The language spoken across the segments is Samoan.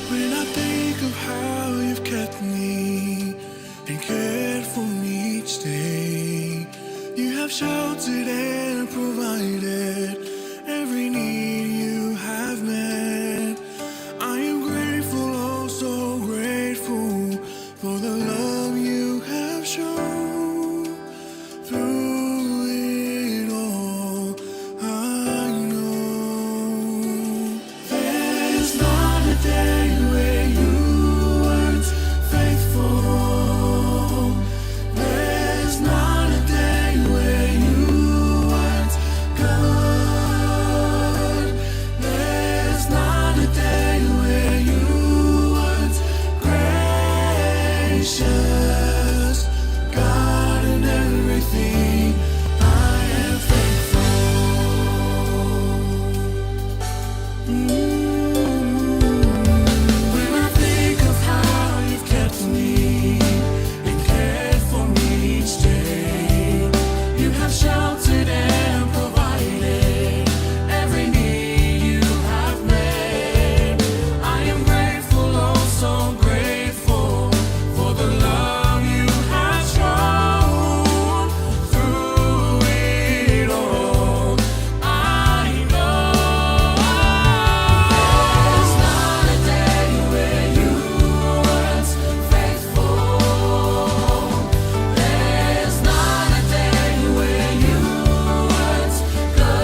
When I think of how you've kept me and cared for me each day, you have sheltered and provided every need you have met. I am grateful, oh so grateful for the love you have shown. Through it all, I know there's not a day where you weren't faithful. There's not a day where you weren't good. There's not a day where you weren't gracious. God in everything, I am thankful. When I think of how you've kept me and cared for me each day, you have sheltered and provided every need you have met. I am grateful, oh so grateful for the love you have shown through it all. I know there's not a day where you weren't faithful. There's not a day where you weren't good.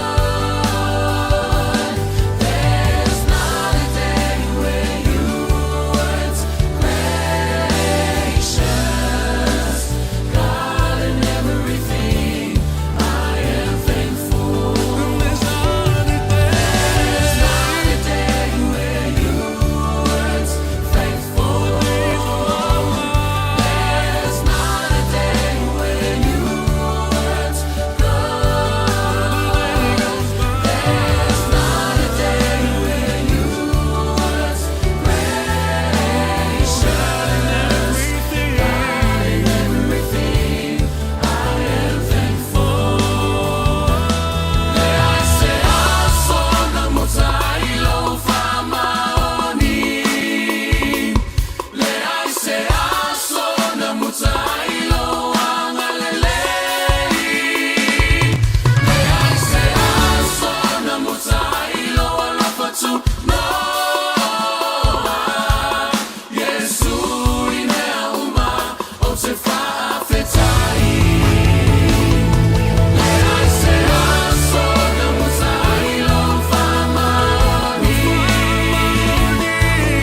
There's not a day where you weren't gracious. God in everything, I am thankful. There's not a day, there's not a day where you weren't faithful. There's not a day where you weren't good. There's not a day where you weren't gracious. God in everything, I am thankful. Le ai se aso na muta ai lou faamaoni. Le ai se aso na muta ai lou agalelei. Le ai se aso na muta ai lou alofa tunoa. Iesu i mea uma ou te faafetai. Le ai se aso na muta ai lou faamaoni.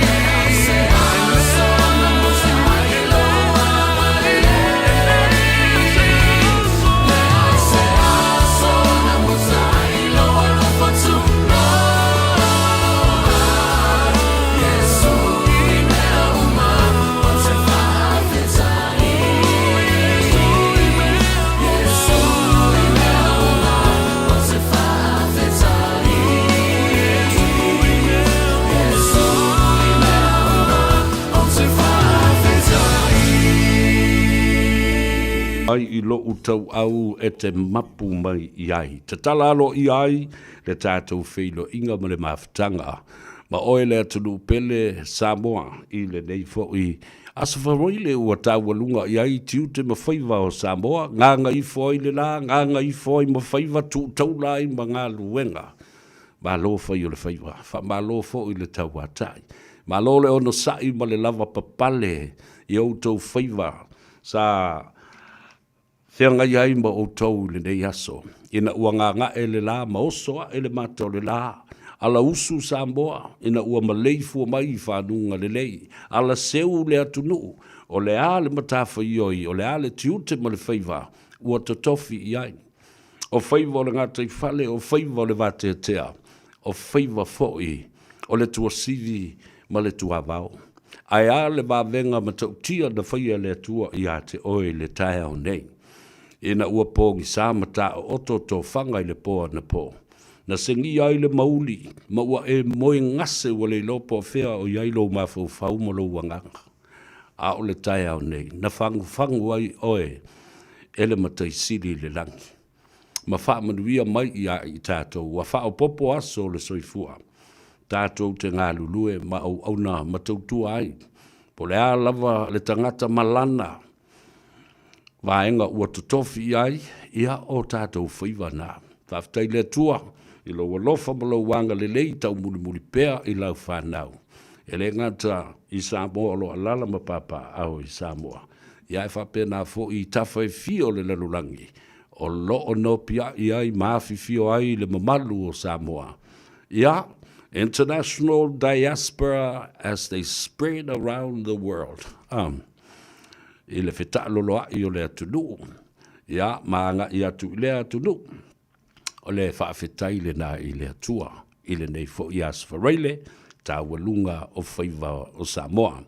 Le ai se aso na muta ai lou agalelei. Le ai se aso na muta ai lou alofa tunoa. Iesu i mea uma ou te faafetai. Iesu i mea uma ou te faafetai. Iesu i mea uma ou te faafetai. Ai i lou tauau e te mapu mai i ai. Tatala aloaia ai le tatou feiloaiga ma le mafutaga ma oe le atunuu pele Samoa i lenei foi aso Faraile ua taualuga i ai tiute ma faiva o Samoa, gagaifo ai le la, gagaifo ai ma faiva, tuu taula ai ma galuega. Malo fai o le faiva, faamalo foi le tauatai. Malo le onosai ma le lavapapale i outou faiva sa feagai ai ma outou i lenei aso, ina ua gaga'e le la ma oso aʻe le mata o le la, ala usu Samoa ina ua maleifua mai i fanuga lelei, ala seu le atunuu, o le a le matafaioi, o le a le tiute ma le faiva ua totofi i ai. O faiva o le gataifale, o faiva o le vateatea, o faiva foi o le tuasivi ma le tuavao. Ae a le vavega matautia na faia e le Atua ia te oe i le taeao nei? Ina ua pogisa ma taooto tofaga i le po anapo, na segia ai le mauli, ma ua e moe gase ua le iloa po o fea o i ai lou mafaufau ma lou agaga. A o le taeao nei, na fagufagu ai oe e le Matai Sili i le lagi, ma faamanuia mai ia i tatou, ua faaopoopo aso o le soifua. tatou te galulue ma auauna ma tautua ai. Po o le a lava le tagata ma lana vaega ua totofi i ai, ia o tatou faiva na. Faafetai i le Atua i lou alofa ma lou agalelei taumulimuli pea i lau fanau, e le gata i Samoa o lo o alaala ma papaaao i Samoa, ae faapena foi i tafa e fia o le lalolagi o lo o nopiai ai ma afifio ai le mamalu o Samoa. Ia, international diaspora as they spread around the world. I le fetaaloloai o le atunuu, ia, ma agai atu i lea atunuu, o le faafetai lena i le Atua i lenei foi Aso Faraile, taualuga o faiva o Samoa.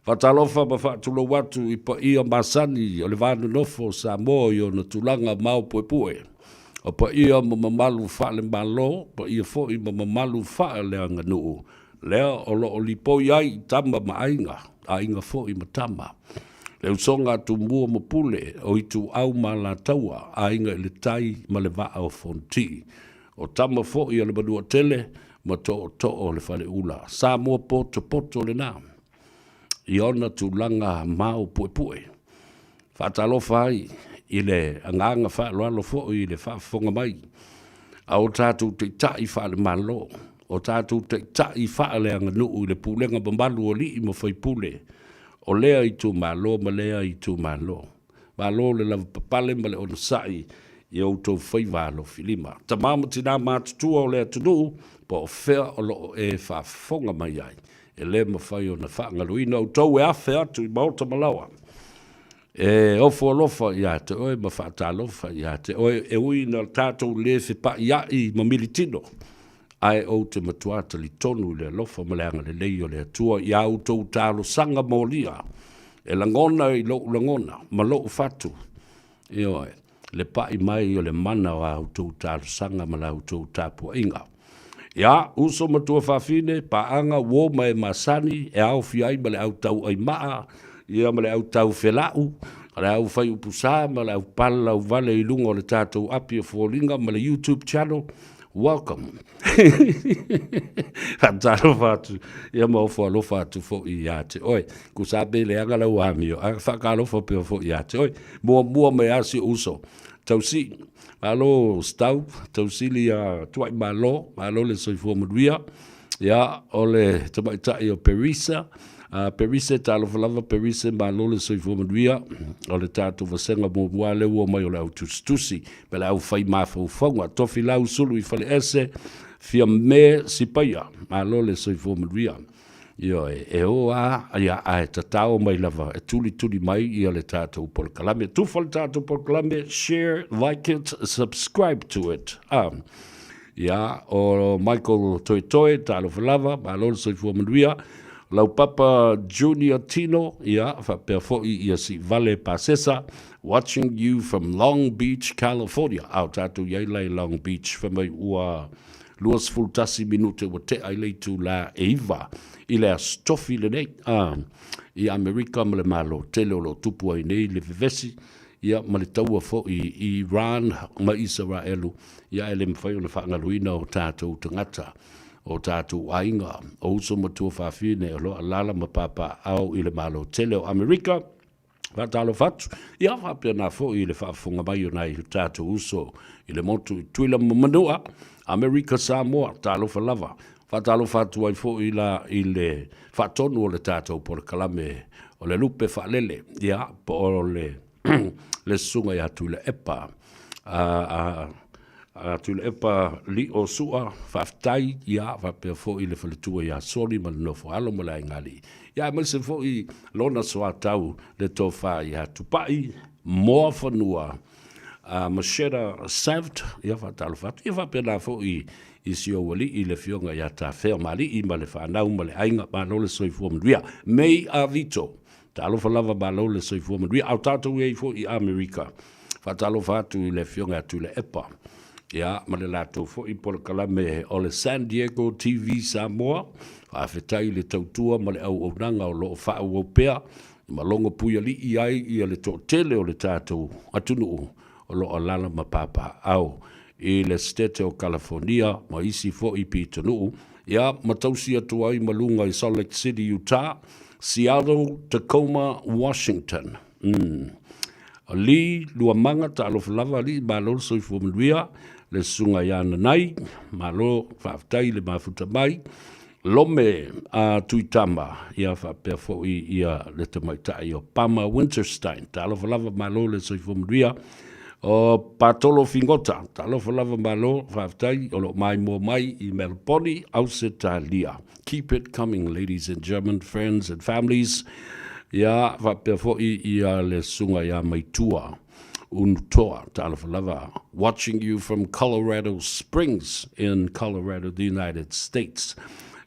Faatalofa ma faatulou atu i paia masani o le va nonofo o Samoa i ona tulaga maopuepue, o paia ma mamalu faale-Malo, paia foi ma mamalu faaleaganuu, lea o lo o lipoi ai Tama ma Aiga, Aiga foi ma Tama, le usoga a Tumua ma Pule, o Ituau ma Alataua, Aiga i le Tai ma le Vaa o Fonoti, o Tama foi a le Manuatele ma Tootoo o le Faleula. Samoa potopoto lena i ona tulaga maopuepue. Faatalofa ai i le agaga faaaloalo foi i le faafofoga mai a o tatou taitai faale-Malo, o tatou taitai faaleaganuu i le pulega mamalu o alii ma faipule o lea itumalo ma lea itumalo. Malo le lavapapale ma le onosai i outou faiva alofilima. Tama ma tina matutua o le atunuu, po o fea o lo o e faafofoga mai ai, e le mafai ona faagaloina outou e afe atu i maota ma laoa, e ofo alofa ia te oe ma faatalofa ia te oe, e ui ina tatou le fepaiai ma militino, ae ou te matua talitonu i le alofa ma le agalelei o le Atua i a outou talosaga molia e lagona i lou lagona ma lou fatu, ioe, le pai mai o le mana o a outou talosaga ma la outou tapuaiga. Ia, uso ma tuafafine, paaga, uo ma e masani, e aofia ai ma le au tauai maa, ia ma le au tau felau, le au fai upu sa ma le au palalauvale i luga o le tatou api o foliga ma le YouTube channel, welcome. Faatalofa atu, ia ma ofo alofa atu foi ia te oe. Kusa pe leaga lau amio, ae faatalofa pea foi ia te oe. Muamua mai lava si ou uso, Tausii, malo Stau, Tausili ia Tuai Malo, malo le soifua manuia. Ia, o le tamaitai o Perisa, Perise, talofa lava Perise, malo le soifua manuia. O le tatou vasega muamua lea ua omai o le au tusitusi ma le au fai mafaufauga. Tofilau Sulu i Faleese, Fiame Sipaia, malo le soifua manuia. Ioe, e o a, ia, ae tatao mai lava e tulituli mai ia le tatou polokalame. Tufa le tatou polokalame, share, like it, subscribe to it. Ia, o Michael Toetoe, talofa lava, malo le soifua manuia. Laupapa Junior Tino, ia, faapea foi ia Siivale Pasesa, watching you from Long Beach, California. A o tatou i ai la i Long Beach, fai mai ua 21 minute ua tea i le itula e 9 i le Aso Tofi lenei, i Amerika ma le Malo tele o lo o tupu ai nei le vevesi, ia, ma le taua foi i Iran ma Isaraelu, ia, e le mafai ona faagaloina o tatou tagata, o tatou aiga, o uso ma tuafafine o lo o alaala ma papaaao i le Malo tele o Amerika. Faatalofa atu, ia faapena foi i le faafofoga mai o nai o tatou uso i le motu i Tutuila ma Manua, Amerika Samoa, talofa lava. Faatalofa atu ai foi la i le faatonu o le tatou polokalame o le Lupe Faalele, ia, po o le, le susuga ia Tuilaepa, a, a Tuilaepa Lio Sua, faafetai, ia, faapea foi le faletua ia Soli ma le nofo alo ma le aigalii, ia, aemaise foi lona soatau le tofa ia Tupai Moafanua, Masheta Saved, ia, faatalofa atu, ia faapena foi i si ou alii le afioga ia Tafea Mali'i ma le fanau ma le aiga, malo le soifua manuia. May Avito, talofa lava malo le soifua manuia. A o tatou i ai foi i Amerika, faatalofa atu i le afioga ia Tuilaepa, ia, ma le latou foi polokalame o le San Diego TV Samoa. Faafetai i le tautua ma le auaunaga o lo o faaauau pea ma logo puialii ai ia le toatele o le tatou atunuu o lo o alaala ma papaaao i le Setete o Kalafonia ma isi foi pitonuu. Ia, ma tausi atu ai ma luga i Salt Lake City, Utah, Seattle, Tacoma, Washington. Mm. Lee Luamaga, talofa lava alii, malo le soifua manuia, le susuga ia Nanai, malo faafetai le mafuta mai. Lome a Tuitama, ia faapea foi ia le tamaitai o Pama Winterstein. Talofa lava, malo le soifua manuia. O Patolo Figota, talofa lava, malo, faafetai, o lo o maimoa mai i Melbourne, Ausetalia. Keep it coming, ladies and gentlemen, friends and families. Ia faapea foi ia le susuga ia Maitua Unutoa, talofa lava, watching you from Colorado Springs in Colorado, the United States.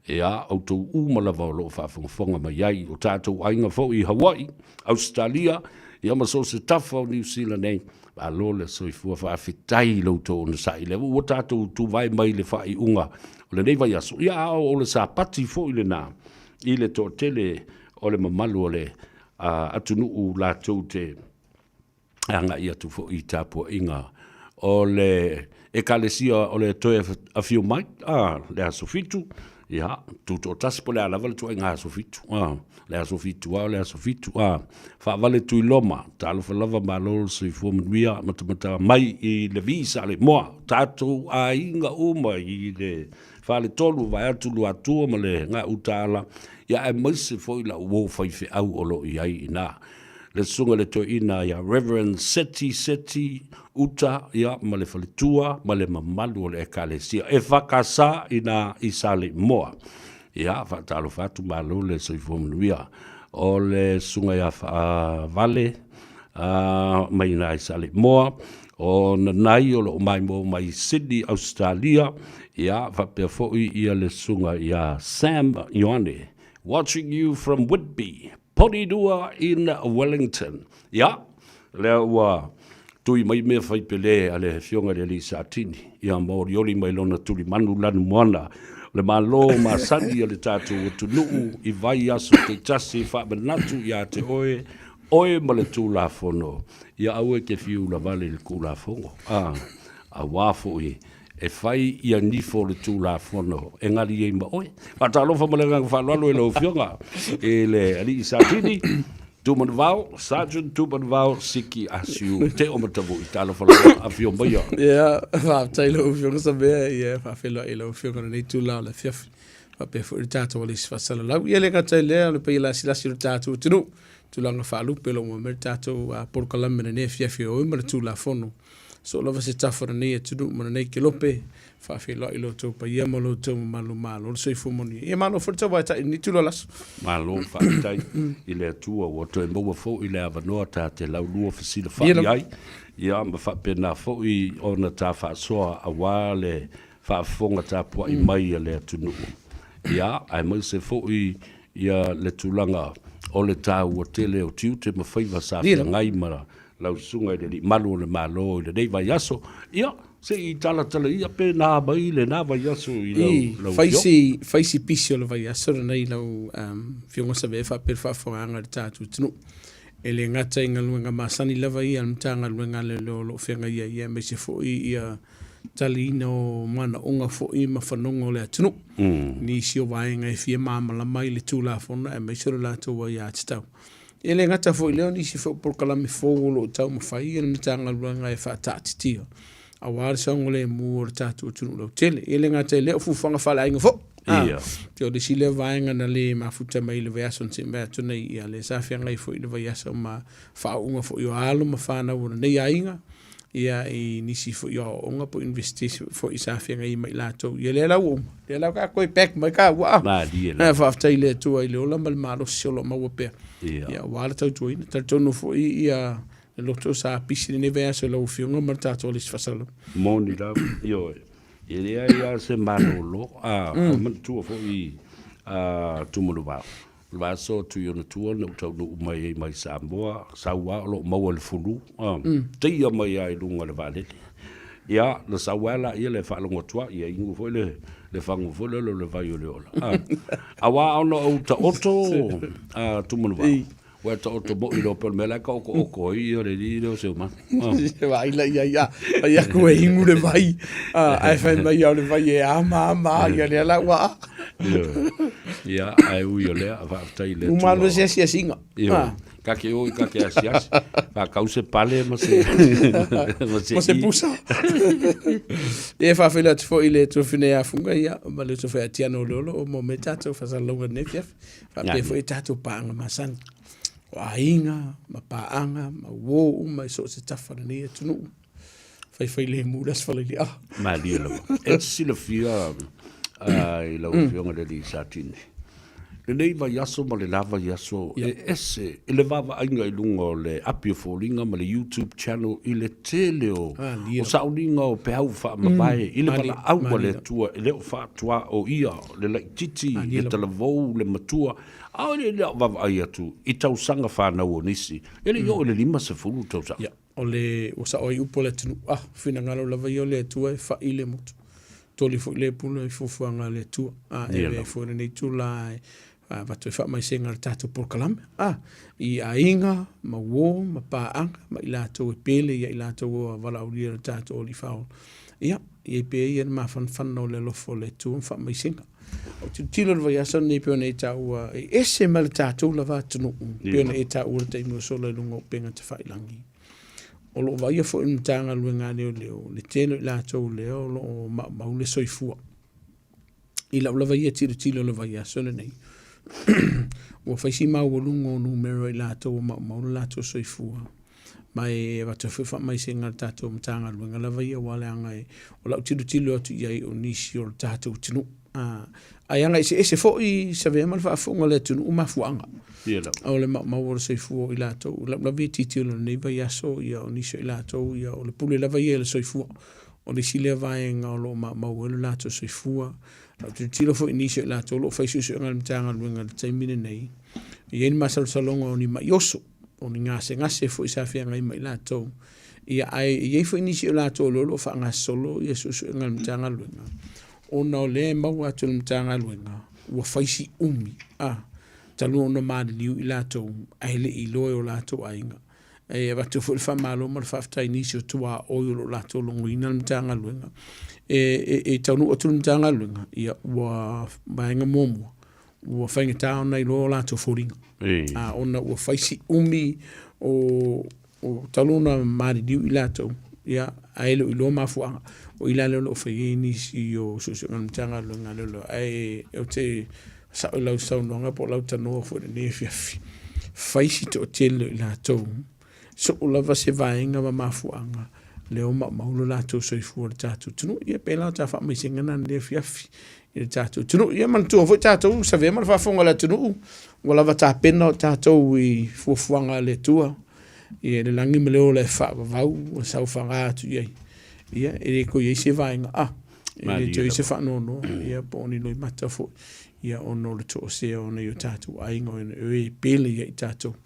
Ia, outou uma lava o lo o faafogafoga mai ai, o tatou aiga foi i Hawaii, Ausetalia, ia ma so o se tafa o Niu Sila nei, malo le soifua, faafetai i lo outou onosai. Lea ua tatou tuvae mai le faaiuga o lenei vaiaso, ia a o le Sapati foi lena i le toatele o le mamalu o le atunuu latou te agai atu foi i tapuaiga o le Ekalesia o le Toe Afio Mai, a, le aso Fitu, ia, tutoatasi po o le a lava le ituaiga aso Fitu, a, le aso Fitu lava o le aso Fitu, a, faavale Tuiloma, talofa lava malo le soifua manuia, matamata mai i le vi Saleimoa, tatou aiga uma i le Faletolu vaeatu Luatua ma le Gautaala, ia aemaise foi lau uo faifeau o lo o i ai i ina. Le susuga i le toeaina ia Reverend Seti Seti Uta ia ma le faletua ma le mamalu o le Ekalesia EFKS ina i Saleimoa. Ia, faatalofa atu, malo le soifua manuia. O le susuga ia Faavale mai ina i Saleimoa, o Nanai o lo o maimoa mai i Sydney, Ausetalia, ia, faapea foi ia le susuga ia Sam Ioane, watching you from Whitby, Porirua in Wellington. Ia, lea ua tui mai mea fai pele a le Afioga i le Alii Satini, ia maolioli mai lona tulimanu lanumoana, o le Malo masani a le tatou atunuu i vaiaso taitasi e faamanatu ia te oe, oe ma le Tulafono, ia aua e te fiu lavale i le Tulafono, a, aua foi e fai ia nifo o le Tulafono e gali ai ma oe. Faatalofa ma le agaga faaaloalo i lau Afioga i le Alii Satini, Tumanuvao, Sergeant Tumanuvao Siki Asiu Te Omatavui. Talofa lava, afio maia. Ia, faafetai i lau Afioga Samea, ia faafeiloai i lau Afioga i lenei itula o le afiafi. Faapea foi le tatou alisi faasalalau. Ia le gata i lea, o le paia lasilasi o le tatou atunuu, tulaga faalupe o lo o maua mai le tatou polokalame i lenei afiafi o oe ma le Tulafono. Soo lava se tafa o lenei atunuu ma lenei kelope, faafeiloai lo outou paia ma lo outou mamalu, malo le soifua manuia. Ia malo foi le tauvaetai i lenei itula o le aso. Malo faafetai i le Atua ua toe maua foi le avanoa ta te laulua fesilafai ai, ia ma faapena foi ona ta faasoa aua le faafofoga tapuai mai a le atunuu. Ia, aemaise foi ia le tulaga o le taua tele o tiute ma faiva sa feagai ma lau susuga i le Alii Malu o le Malo i lenei vaiaso. Ia, se i talatala ia pe na mai lena vaiaso i lau, lau fai si, fai si pisi o le vaiaso lenei lau um, Fioga Savea faapea le faafofogaaga i le tatou atunuu. E le gata i galuega masani lava ia a le Matagaluega a Leoleo o lo o feagai ai, aemaise foi ia taliina o manaoga foi ma fanoga o le atunuu. Mm. Nisi o vaega e fia malamalama ai le Tulafono aemaise o le latou aiatatau. E le gata foi i lea, o nisi foi o polokalame fou o lo o taumafai le Matagaluega e faataatitia aua le saogalemu o le tatou atunuu lautele. E le gata i lea, o fuafuaga faaleaiga foi. Ah, Ia. o le isi lea vaega na le mafuta mai i le vaiaso na se'i mai atu nei, ia lea sa feagai foi i le vaiaso ma faauuga foi o alo ma fanau o lenei aiga, ia i nisi foi o aoaoga po o university foi sa feagai ma i latou. Ia lea la ua uma, lea la ua toe pack mai ka ua. Malie lava. Faafetai i le Atua i le ola ma le malosi o lo o maua pea. Ia. Ia aua le tautuaina. Talitonu foi ia le loto sa pisi lenei vaiaso i lau Afioga ma le tatou alisi faasalalau. Moni lava, ioe. E leai lava se malolo, a, manatua foi a Tumanuvao. O le vaiaso atu i ona tua na ou taunuu mai ai mai Samoa, sau lava o lo o maua i le fulu, teia mai lava i luga o le vaalele. Ia, na sau lava laia le faalogo atu ai, ia inu foi le le fagu foi lele o le vai o le ola. Aua ona ou taoto a Tumanuvao, ua e taoto moi loa pei o le mea la e taotooto ai ia le alii lea o Seumanu. Vaai la i ai, a, fai atu e inu le vai, ae fai mai o le vai e ama ama, ia lea la ua a. Ia, ae ui o lea, faafetai i le Atua. Ua malu se asiasiga. Ioe. Ka ke o i ka ke asiasi. Whakau se pale ma se... ma se, ma se pusa. E whawhila atu fo i le tuawhine a funga ia, ma le tuawhine a tiano lolo o mo me tātou whasalonga nei fiafi. Whapea fo i tātou pāanga masani. O aiga, ma pāanga, ma uō uma i so se tawha nei e tunuu. Whaiwhai le mu le asfala i le aha. Malie lava. E te silafia i lau afioga le alii Satini, lenei vaiaso ma le la vaiaso e ese i le vaavaaiga i luga o le api o foliga ma le YouTube channel i le tele o, o sauniga o peau faamavae i le valaau a le Atua e le o faatuaoia le laititi, le talavou, le matua, a o le le o vaavaai atu i tausaga fanau o nisi, e le i oo i le 50 tausaga. O le, ua sao ai upu a le atunuu, ah, finagalo lava ia o le Atua e fa'i le motu. Toli foi le pule i fuafuaga a le Atua. A e avea ai foi lenei itula e avatu ai faamaisega i le tatou polokalame, ah, i aiga ma uo ma paaga ma i latou e pele ia i latou ua valaaulia i le tatou Alii Faaola. Ia, i ai pea ia le mafanafana o le alofa o le Atua ma faamaisega. Ou te tilotilo i le vaiaso lenei pei ona e taua, e ese mai le tatou lava atunuu, pei ona e taua i le taimi ua sola i luga o upega tafailagi. O lo o vaaia foi e le Matagaluega a Leoleo le tele o i latou lea o lo o maumau le soifua. I lau lava ia tilotilo i le vaiaso lenei, ua fai si maualuga o numera o i latou ua maumau le latou soifua. Ma e avatu ai foi faamaisega a le tatou Matagaluega lava ia, aua leaga e, o lau tilotilo atu i ai o nisi o le tatou atunuu. Ae aga eseese foi savea ma le faafofoga a le atunuu mafuaaga. O le maumau o le soifua o i latou. O lau lava ia tilotilo i lenei vaiaso, ia o nisi o i latou, ia o le pule lava ia i le soifua. O le isi lea vaega o lo o maumau ai lo latou soifua. Lau tilotilo foi i nisi o i latou o lo o fai suesuega a le Matagaluega i le taimi lenei, e i ai le masalosaloga o ni mai oso. o ni gasegase foi sa feagai ma i latou. Ia, ae i ai foi nisi o latou o lo o faagasolo ia suesuega a le Matagaluega, ona o lea e maua atu e le Matagaluega, ua fai si umi, a, talu ona maliliu i latou, ae le i iloa e o latou aiga. E avatu foi le faamalo ma le faafetai i nisi o tuaoi o lo o latou logoina le Matagaluega. E, e, e taunuu atu le Matagaluega, ia, ua vaega muamua, ua faigata ona iloa o latou foliga. A, ona ua fai si umi o, o talu ona maliliu i latou, ia, ae le o iloa mafuaaga. O i la lea o lo o fai ai nisi o suesuega a le Matagaluega a Leoleo. Ae ou te sao i lau saunoaga po o lau tanoa foi i lenei afiafi, fai si toatele o i latou Soo lava se vaega ma mafuaaga lea o maumau lo latou soifua i le tatou atunuu. Ia pēlā o ta faamaisega na lenei afiafi i le tatou atunuu. Ia manatua foi tatou savea ma le faafofoga a le atunuu, ua lava tapena o tatou i fuafuaga a le Atua. Ia le lagi ma le ola e faavavau ua saofaga atu i ai. Ia e le toe i ai se vaega a, e le toe i ai se faanoanoa, ia po o ni loimata foi, ia ona o le toesea o nai o tatou aiga o e pele ia i tatou.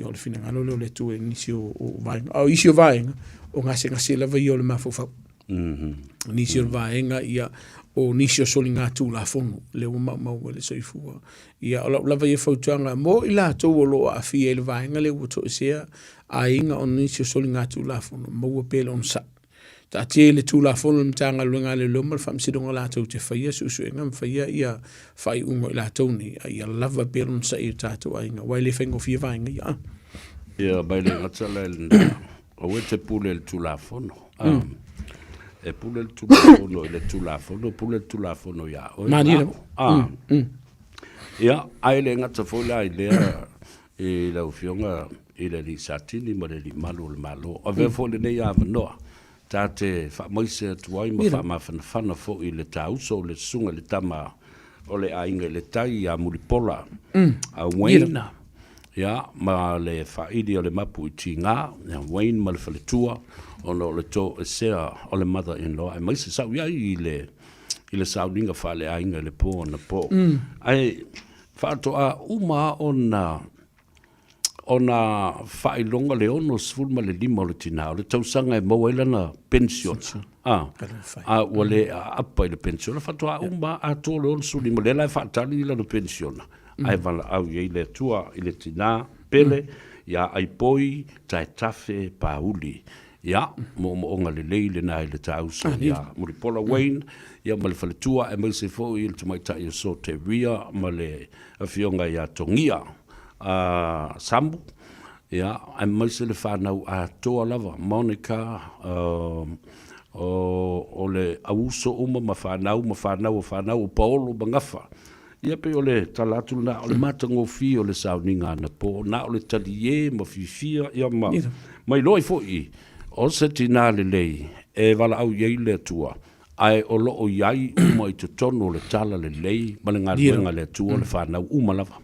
Ia, o le finagalo lea o le Atua i nisi o, o vaega. A o isi o vaega, o gasegase lava ia o le mafaufau. Mm -hmm. Nisi o vaega, ia, o nisi o soliga tulafono, lea ua maumau ai le soifua. Ia, o lau lava ia fautuaga, mo i latou o lo o aafia i le vaega lea ua toesea aiga o nisi o soliga tulafono, maua pea le onosai. Taatia i le Tulafono a le Matagaluega a Leoleo ma le Faamasinoga latou te faia suesuega ma faia ia faaiuga o i latou nei, a ia lava pea le onosai i o tatou aiga, aua e le faigofie vaega ia. Ia, mai le gata la i lena, aua e te pule i le Tulafono. Mm. E pule le Tulafono i le Tulafono, pule le Tulafono iā oe. Malie lava. Ah. Mm. Mm. Ia, ae le gata foi la i lea, i lau Afioga i le Alii Satini ma le Alii Malu o le Malo. Avea foi lenei avanoa ta te faamaise atu ai ma faamafanafana foi i le tauso o le Susuga i le Tama o le Aiga i le Tai ia Mulipola a Wayne, ia, ma le faaili o le mapu i Tiga, ia Wayne ma le faletua, ona o le toesea o le mother-in-law, aemaise sau i ai i le i le sauniga faaleaiga i le po anapo. Ae Faatoa uma lava ona faailoga le 65 o le tina, o le tausaga e maua ai lana penisiona, a ua le aapa i le penisiona, faatoa uma lava atoa le 65, lea la e faatali lana penisiona, ae valaau i ai le Atua i le tina pele ia Aipoi Taetafe Pauli. Ia, moomooga lelei lena i le ta uso ia Mulipola Wayne, ia ma le faletua aemaise foi le tamaitai o Soteria ma le afioga ia Togia Samu, ia, aemaise le fanau atoa lava, Monica, o le auuso uma ma fanau ma fanau o fanau o Paolo ma Gafa. Ia pei o le tala atu lena, o le matagofie o le sauniga anapo, na o le talie ma fiafia, ia ma, ma iloa ai foi o se tina lelei e valaau i ai le Atua, ae o lo o i ai uma i totonu o le tala lelei ma le galuega a le Atua le fanau uma lava.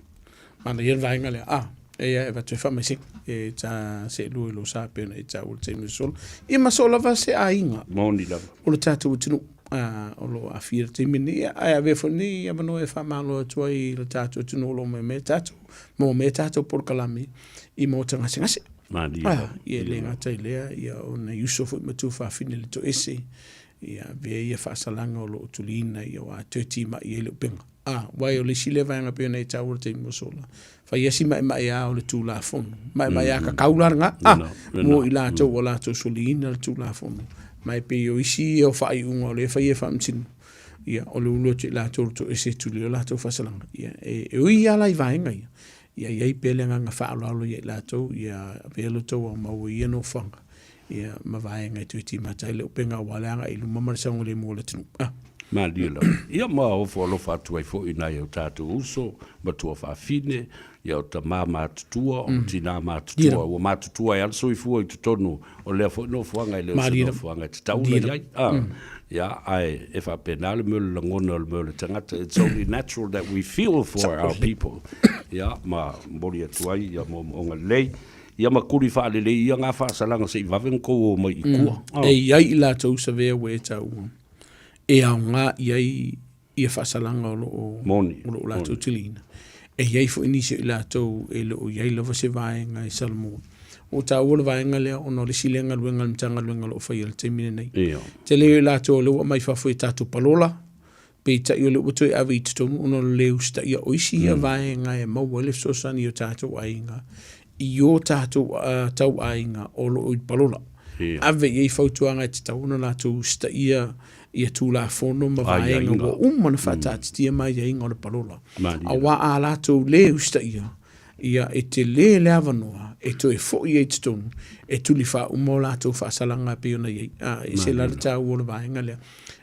Manaia le vaega lea. Ah, e ia e avatu ai faamaisega e ta seelua i lou sa pei ona e taua i le taimi ua sola. Ia ma soo lava se aiga. Moni lava. O le tatou atunuu o lo o aafia i le taimi lenei. Ia, ae avea foi lenei avanoa e faamalo atu ai i le tatou atunuu o lo o maua mai tatou, maua mai tatou polokalame i maota gasegase. Malie lava. Ia, e le gata i lea, ia o nai uso foi ma tuafafine i le toese, ia avea ia faasalaga o lo o tuliina, ia aua toe timai ai le upega. A, aua o le isi lea vaega pei ona e taua i le taimi ua sola, fai lava si maemaea o le Tulafono, maemaea kakau la lena, a, mo i latou ua latou soliina le Tulafono. Ma e pei o isi ia o faaiuga o lea e fai e Faamasino, ia, o le ulu atu i latou o le toese e tuli ai o latou faasalaga. Ia, e ui lava la i vaega ia, ia i ai pea le agaga faaaloalo ia i latou, ia avea lo outou aumau i ia nofoaga, ia, ma vaega e toe timata ai le upega aua le agai i luma ma le saogalemu o le atunuu. Ah. Malie lava. Ia ma ofo alofa atu ai foi i nai o tatou uso, matua faafine, ia o tama matutua, o tina matutua, ua matutua ai lava le soifua i totonu o lea foi nofoaga e le o se nofoaga e tatau ona i ai. Ah. Ia, ae e faapena le mea o le lagona o le mea o le tagata. It's only natural that we feel for our people. Ia, ma momoli atu ai ia moomooga lelei. Ia ma kuli faalelei ia ngā faasalaga se i vave ona tou o mai i tua. E i ai i latou savea ua e taua e aoga i ai ia faasalaga o lo o, Moni. o lo o latou tiliina. E i ai foi nisi o i latou e le o i ai lava se vaega e salomua. Ua taua le vaega lea ona o le isi lea galuega a le Matagaluega o lo o faia i le taimi lenei. Ia. Tele o i latou o lea ua aumai fafo i tatou palola, Peitai o lea ua toe ave i totonu ona o le lē usitaia o isi ia vaega e maua ai le fesoasoani i o tatou aiga i o tatou tauaiga o lo o i palola. Ave i ai fautuaga e tatau ona latou usitaia ia Tulafono ma vaega ua uma ona faataatitia ma aiaiga o le palola. Aua a latou lē usitaia, ia e tele le avanoa e toe foi ai i totonu e tuli faauma o latou faasalaga e pei ona i ai. A, e ese la le taua o le vaega lea.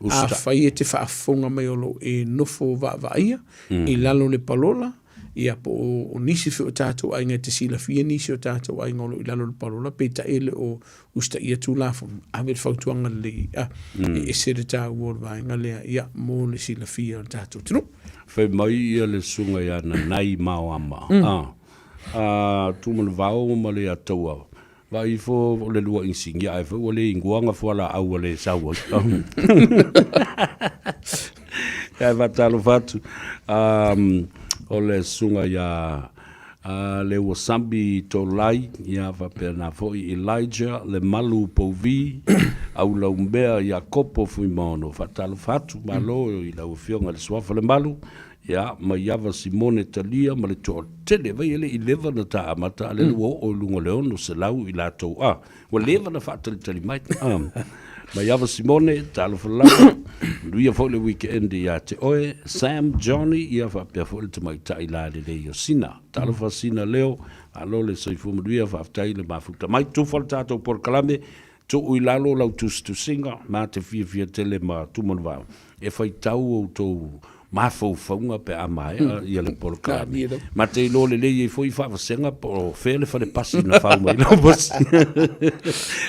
Afai e te faafofoga mai o lo o e nofo vaavaaia i lalo o le palola, ia po o nisi foi o tatou aiga e te silafia nisi o tatou aiga o lo o i lalo o le palola, peitai e le o usitaia Tulafono, ave le fautuaga lelei, a, e ese le taua o le vaega lea, ia, mo le silafia o le tatou atunuu. Fai mai ia le susuga ia Nanai Maoama, a, a Tumanavao ma le Ataua, vaai ifo o le lua inisinia ae foi ua le ingoa na fualaau a le sau ai. Ae faatalofa atu, o le susuga ia A le ua Sambi Tolai, ia faapena foi Elijah Lemalu Pouvi, Aulaumea Iakopo Fuimaono. Faatalofa atu, malo i lau Afioga i le Suafa Lemalu, ia, Maiava Simone Talia ma le toatele, vai e le i leva ona ta amata, a o lea ua oo i luga o le 600 i latou, a, ua leva ona faatalitali mai. Maiava Simone, talofa lava, manuia foi le weekend ia te oe. Sam Johnny, ia faapea foi le tamaitai lalelei o Sina. Talofa Sina Leo, malo le soifua manuia, faafetai le mafuta mai. Tufa le tatou polokalame, tuu i lalo lau tusitusiga, ma te fiafia tele ma Tumanuvao e faitau outou mafaufauga pe a maea ia le polokalame. Ma te iloa lelei ai foi faavasega po o fea le fale pasi na fau mai lau pasi.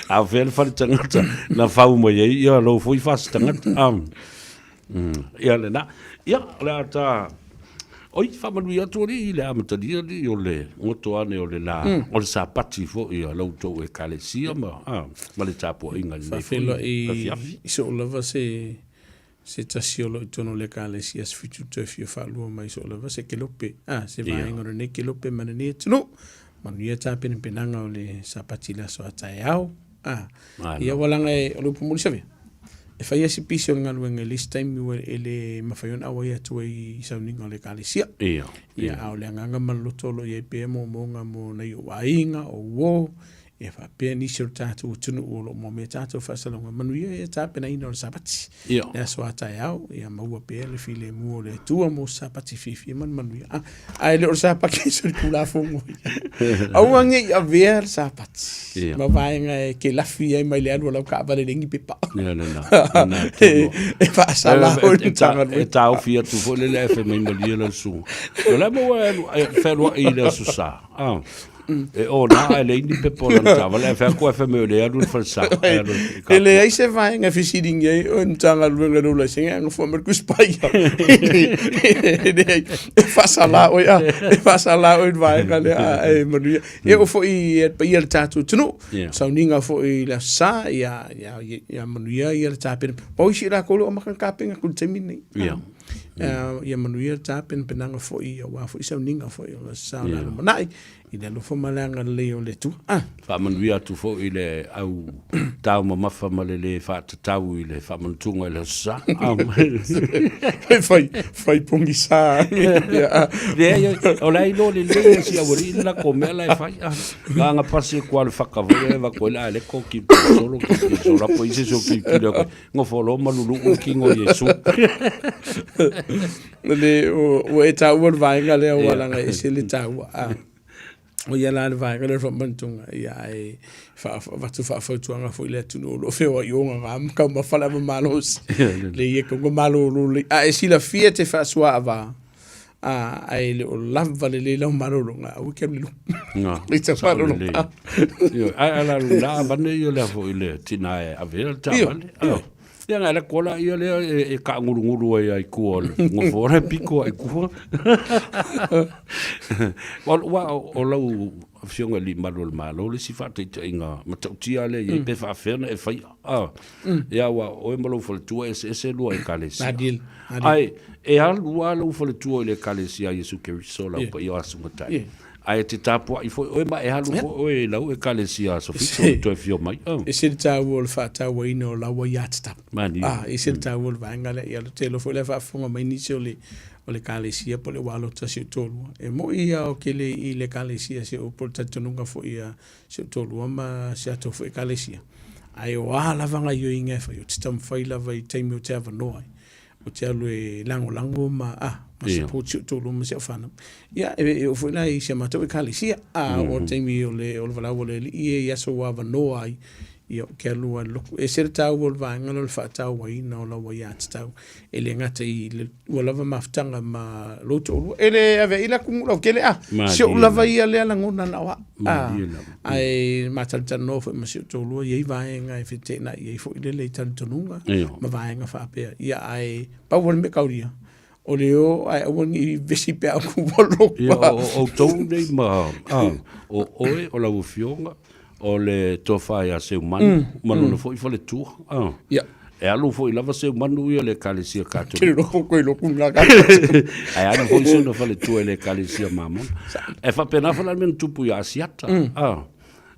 A o fea le fale tagata na fau mai ai ia lou foi fasi tagata. Ia lena. Ia, o le a ta... Oi, faamanuia atu alii i le amatalia alii o le goto ane o le la, o le Sapati foi a la outou Ekalesia ma, ma le tapuaiga i lenei foi afiafi. I soo lava se Se tasi o lo o i totonu o le Ekalesia 17 toe fia faalua mai soo lava se kelope, a, se vaega o lenei kelope ma lenei atunuu. Manuia tapenapenaga o le Sapati i le aso a taeao. A, ia ua laga e, o le upu moni Savea, e fai lava si pisi o le galuega i le isi taimi ua e le mafai ona auai atu ai i sauniga o le Ekalesia. Ia, a o le agaga ma le loto o lo o i ai pea moomooga mo nai ou aiga, o uo, Ia faapea nisi o le tatou atunuu o lo o maua tatou faasalalauga. Manuia ia tapenaina o le Sapati. Le aso a taeao, ia maua pea le filemu o le Atua mo se Sapati fiafia ma le manuia. Ah, ae le o le Sapati se Tulafono. Aua ne i avea le Sapati ma vaega e ke lafi ai mai le alu o lau taavale le ni pepa. Ia lena. Lena tonu. E faasala foi le Matagaluega. E taofi atu foi lele ae fai mai malie lau susuga. O la e maua e fealuai i le Aso Sa. Ah. E ona ae leai ni pepa o lana taavale ae fai atu ae fai mai o lea e alu i le falesa. E alu i E leai se vaega e fesiligia ai oe Matagaluega i lou laisene ae nofoa mai le Tusi Paia. E leai, e faasala oe a, e faasala oe i le vaega lea ae manuia. E oo foi i le paia o le tatou atunuu, sauniga foi i le Aso Sa, ia, ia, ia manuia ia le tapena. Pau isi i latou o lo o amata ona tapena atu i le taimi lenei. Ia manuia le tapenapenaga foi aua foi sauniga foi o le Aso Sa o le a lumanai i le alofa ma le agalelei o le Atua. Ah. Faamanuia atu foi i le au taumamafa ma le le faatatau i le faamanutuga i le Aso Sa. Fai, fai pogisa. Leai, o la e iloa lelei e si aualii le latou mea la e fai. Na ona pasi atu lava o le faka foi lea e avatu ai le aleko tilotilo solo, tilotilo solo apo i se isi o tilotilo atu ai. Nofo loa ma luluu le kino o Iesu. Le, ua e taua le vaega lea ua laga ese le taua. Ah. O ia la le vaega lea o le faamanutuga, ia ae avatu faafautuaga foi i le atunuu o lo o feoai o gaga ma taumafa le ava malosi. Le ia tau malolo lelei. A e silafia e te faasuaava, ae le o lava lelei lau malologa, aua e te alu i luga. I tau malologa. Ae a la la avane ia lea foi le tina e avea le taavale. Ia na alu atu la ia lea e taagulugulu ai lava i tua o le nofoa la e pito lava i tua. Aua o lau Afioga i le Alii Malu o le Malo le isi faataitaiga matautia lea e i ai pe faapefea ona e faia. Ia aua o oe ma lou faletua e eseese lua Ekalesia. Ae e alu lava lou faletua i le Ekalesia a Iesu Keriso lau paia o Aso Matai. Ae e te tapuai foi oe ma e alu foi oe i lau Ekalesia Aso Fitu i toe afio mai. E ese le taua o le faatauaina o lau aiatatau. E ese le taua o le vaega lea. Ia te iloa foi la e faafofoga mai nisi o le o le Ekalesia po o le ua alo atu a si ou toalua. E moni lava ou te le i le Ekalesia si ou po o le talitonuga foi a si ou toalua ma si atou foi Ekalesia. Ae o a lava gaioiga e fai, ou te taumafai lava i taimi ou te avanoa ai, ou te alu e lagolago ma a ma support si ou toalua ma si au fanau. Ia, e oo foi la i si a matou Ekalesia, a oo le taimi o le o le valaau a le Alii e i aso ua avanoa ai, ia ou te alu lava i le lotu. E ese le taua o le vaega lea o le faatauaina o lau aiatatau, e le gata i le ua lava mafutaga ma lou toalua. E le ave ai la atunuu lautele, a, si ou lava ia lea lagona na o au. A, ae ma talatalanoa foi ma si ou toalua, e i ai vaega e feteenai ai foi lele i talitonuga ma vaega faapea. Ia, ae pau lava le mea taulia, o le o ae aua ne i vesi pe a ku ua lotu. Ia, o outou nei ma, a, o oe, o lau Afioga, o le tofa ia Seumanu ma lona foi faletua. A. Ia. E alu foi lava Seumanu ia i le Ekalesia Katoliko. Ke loko koe loku nga ka. Ae alu foi sona faletua i le Ekalesia Mamona. E faapena foi la le mea na tupu ia Asiata. A.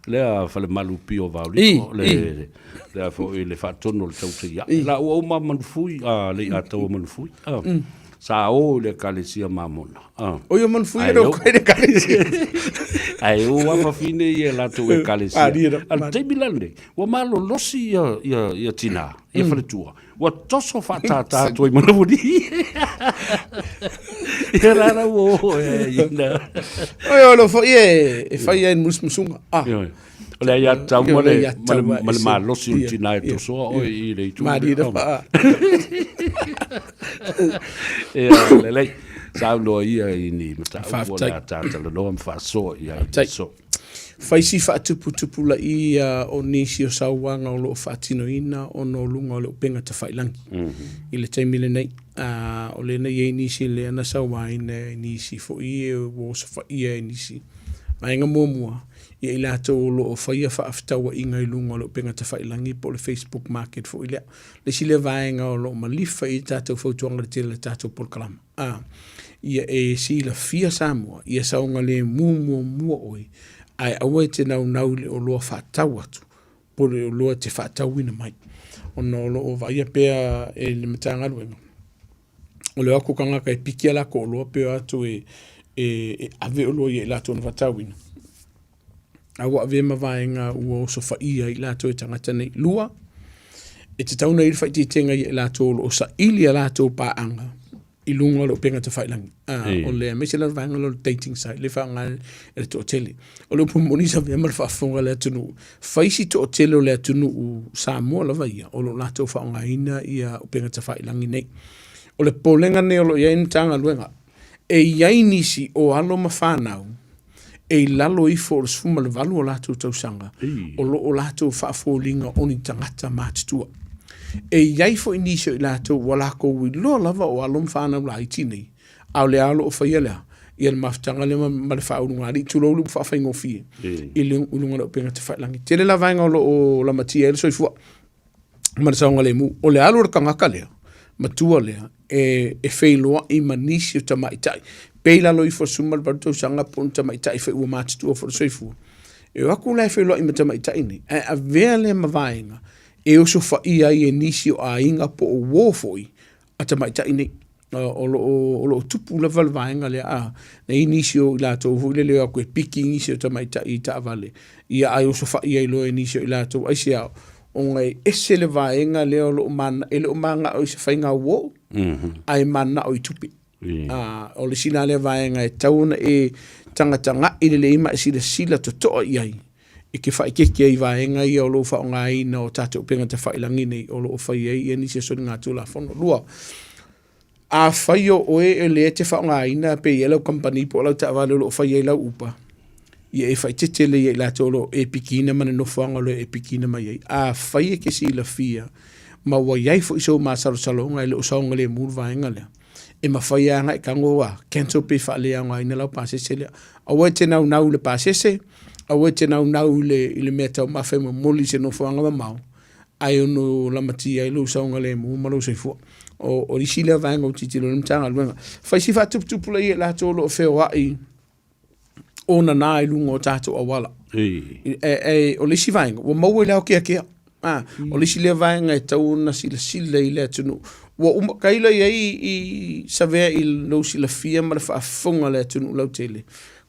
Lea falemalu pio o Vaoliko, le, lea foi le faatonu o le tautai La ua uma Manufui, a le i ataua Manufui. A. Sa o i le Ekalesia Mamona. A. O ia Manufui e leo kai le Ekalesia. Ae o lava fafine ia latou Ekalesia. A le taimi la lenei, ua malolosi ia, ia, ia tinā, ia faletua. Ua toso faatātā atu ai ma Laulii. Ia la la ua o e ina. Oi, o lo foi e, e fai ai musmusunga. Ah. Ioe. O le aiatatau ma le, ma le, ma le malosi o le tinā e tosoa oe i le itu. Malie na paa. Ia, lelei. Saunoa ia i ni mataupu o le a tātalanoa ma faasoa i ai le aso. Fai si faatuputupulaia o nisi o sauaga o lo o faatinoina ona o luga o le upega tafailangi i le taimi lenei. A, o lea na i ai nisi lea na sauaina e nisi foi e ua osofaia e nisi. Vaega muamua, ia i latou o lo o faia faafetauaiga i luga o le upega tafailangi po o le Facebook market foi lea. Le isi lea vaega o lo o malifa i tatou fautuaga i le tele o le tatou polokalama. A, ia e silafia Samoa, ia saogalemu muamua oe, ae aua e te naunau i le oloa faatau atu, po o le oloa e te faatauina mai. Ona o lo o vaaia pea e le Matagaluega, o le o atu o tagata e piki a latou oloa pe o atu e ave oloa ia i latou na faatauina. A ua avea ma vaega ua osofaia ai i latou e tagata nei. 2, e tatau ona i ai le faaitiitiga ia i latou o lo o saili a latou paaga i luga o le upega tafailagi. O le aemaise la le vaega lea o le dating site lea e faaaoga e le toatele. O le upu moni sa avea ma le faafofoga a le atunuu, fai si toatele o le atunuu Samoa lava ia o lo o latou faaaogaina ia upega tafailagi nei. O le popolega lenei o lo o i ai le Matagaluega, e i ai nisi o alo ma fanau e i lalo ifo o le 18 o latou tausaga o lo o latou faafoliga o ni tagata matutua. E i ai foi nisi o i latou ua lakou iloa lava o alo ma fanau laiti nei, a o lea o lo o faia le a? Ia le mafutaga lea ma le faaulugalii, tulou le upu faafaigofie, i luga o le upega tafailagi. Tele la vaega o lo o lamatia ai le soifua. ma le saogalemu. O le alu o le tagata lea, matua lea, e, e feiloai ma nisi o tamaitai, pe i lalo ifo o le 18 tausaga po o ni tamaitai foi ua matutua foi le soifua. E o atu la e feiloai ma tamaitai nei, ae avea lea ma vaega e osofaia ai e nisi o aiga po o uo foi a tamaitai nei. O lo o, o lo o tupu lava le vaega lea, a, na i ai nisi o i latou foi lele e o atu e piki nisi o tamaitai i taavale, ia ae osofai ai loa e nisi o i latou, aisea? Ona e ese le vaega lea o lo o mana, e le o manao i se faiga uo, ae manao i tupe. A, o le isi la lea vaega e tatau ona e tagatagai lelei ma e silasila totoa i ai, e te faaeteete ai i vaega ia o lo o faaaogaina o tatou upega tafailagi nei o lo o fai ai ia nisi o soligatulafono. 2, afai o oe e lea e te faaaogaina pe i ai lau kamupani po o lau taavale o lo o fai ai lau upa, ia e faaeteete lelei ia i latou o lo o e pikiina ma le nofoaga o lo o e pikiina mai ai. Afai e te silafia ma ua i ai foi sou masalosaloga e le o saogalemu le vaega lea, e mafai lava ona e tago a cancel pe faaleaogaina lau pasese lea. Aua e te naunau i le pasese, aua e te naunau i le, i le mea taumafa e momoli i se nofoaga mamao, ae ono lamatia ai lou saogalemu ma lou soifua. O, o isi lea vaega o tilotilo i le Matagaluega. Fai si faatuputupulaia i latou o lo o feoai o nana i luga o tatou auala. E, e, o le isi vaega, ua maua i le aokeakea. Ah, o le isi lea vaega e tatau ona silasila i le atunuu. Ua uma, tailo i ai i savea i lou silafia ma le faafofoga a le atunuu lautele.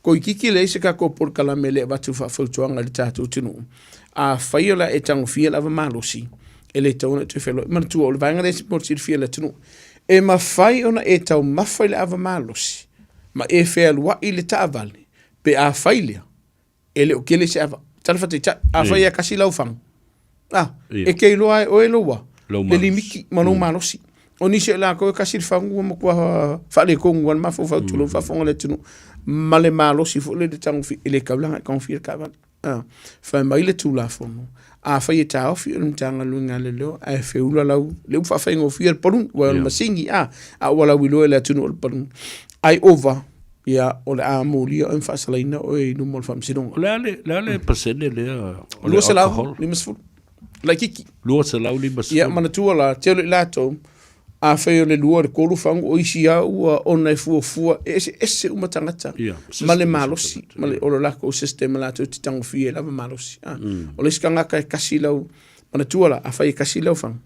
Toeitiiti leai se tatou polokalame e le avatu faafautuaga i le tatou atunuu. Afai o le a e tagofia le ava malosi, e le tatau ona e toe feloai. Manatua, o le vaega lea mo le silafia e le atunuu. E mafai ona e taumafa i le ava malosi ma e fealuai i le taavale pe afai lea e le o tele se ava. Tala faataitai, afai e tasi lau fagu, ah, e te iloa e oe lou a, le limiti ma lou malosi. O nisi o i latou e tasi le fagu ua matua faaletonu lava le mafaufau tulou le faafofoga a le atunuu ma le malosi foi lele tagofi, e le tatau la ona e tagofia le taavale. Ah, fai mai le Tulafono, afai e taofi o le Matagaluega a Leoleo ae feula lau, le upu faafaigofie o le paluni, ua o le masini, ah, a ua lauiloa e le atunuu o le paluni. Ai ova, ia, o le a molia oe ma faasalaina oe i luma o le faamasinoga. O le a le, le, a le pasene lea o le alcohol? 250. Laitiiti. 250. Ia, manatua la, tele i latou, afai o le lua, le tolu fagu, o isi lava ua ona e fuafua, e eseese uma tagata, Ia, ma le malosi, ma le, o le latou system latou te tagofia ai lava malosi. Ah, O le isi tagata e kasi lau, manatua la, afai e kasi lau fagu,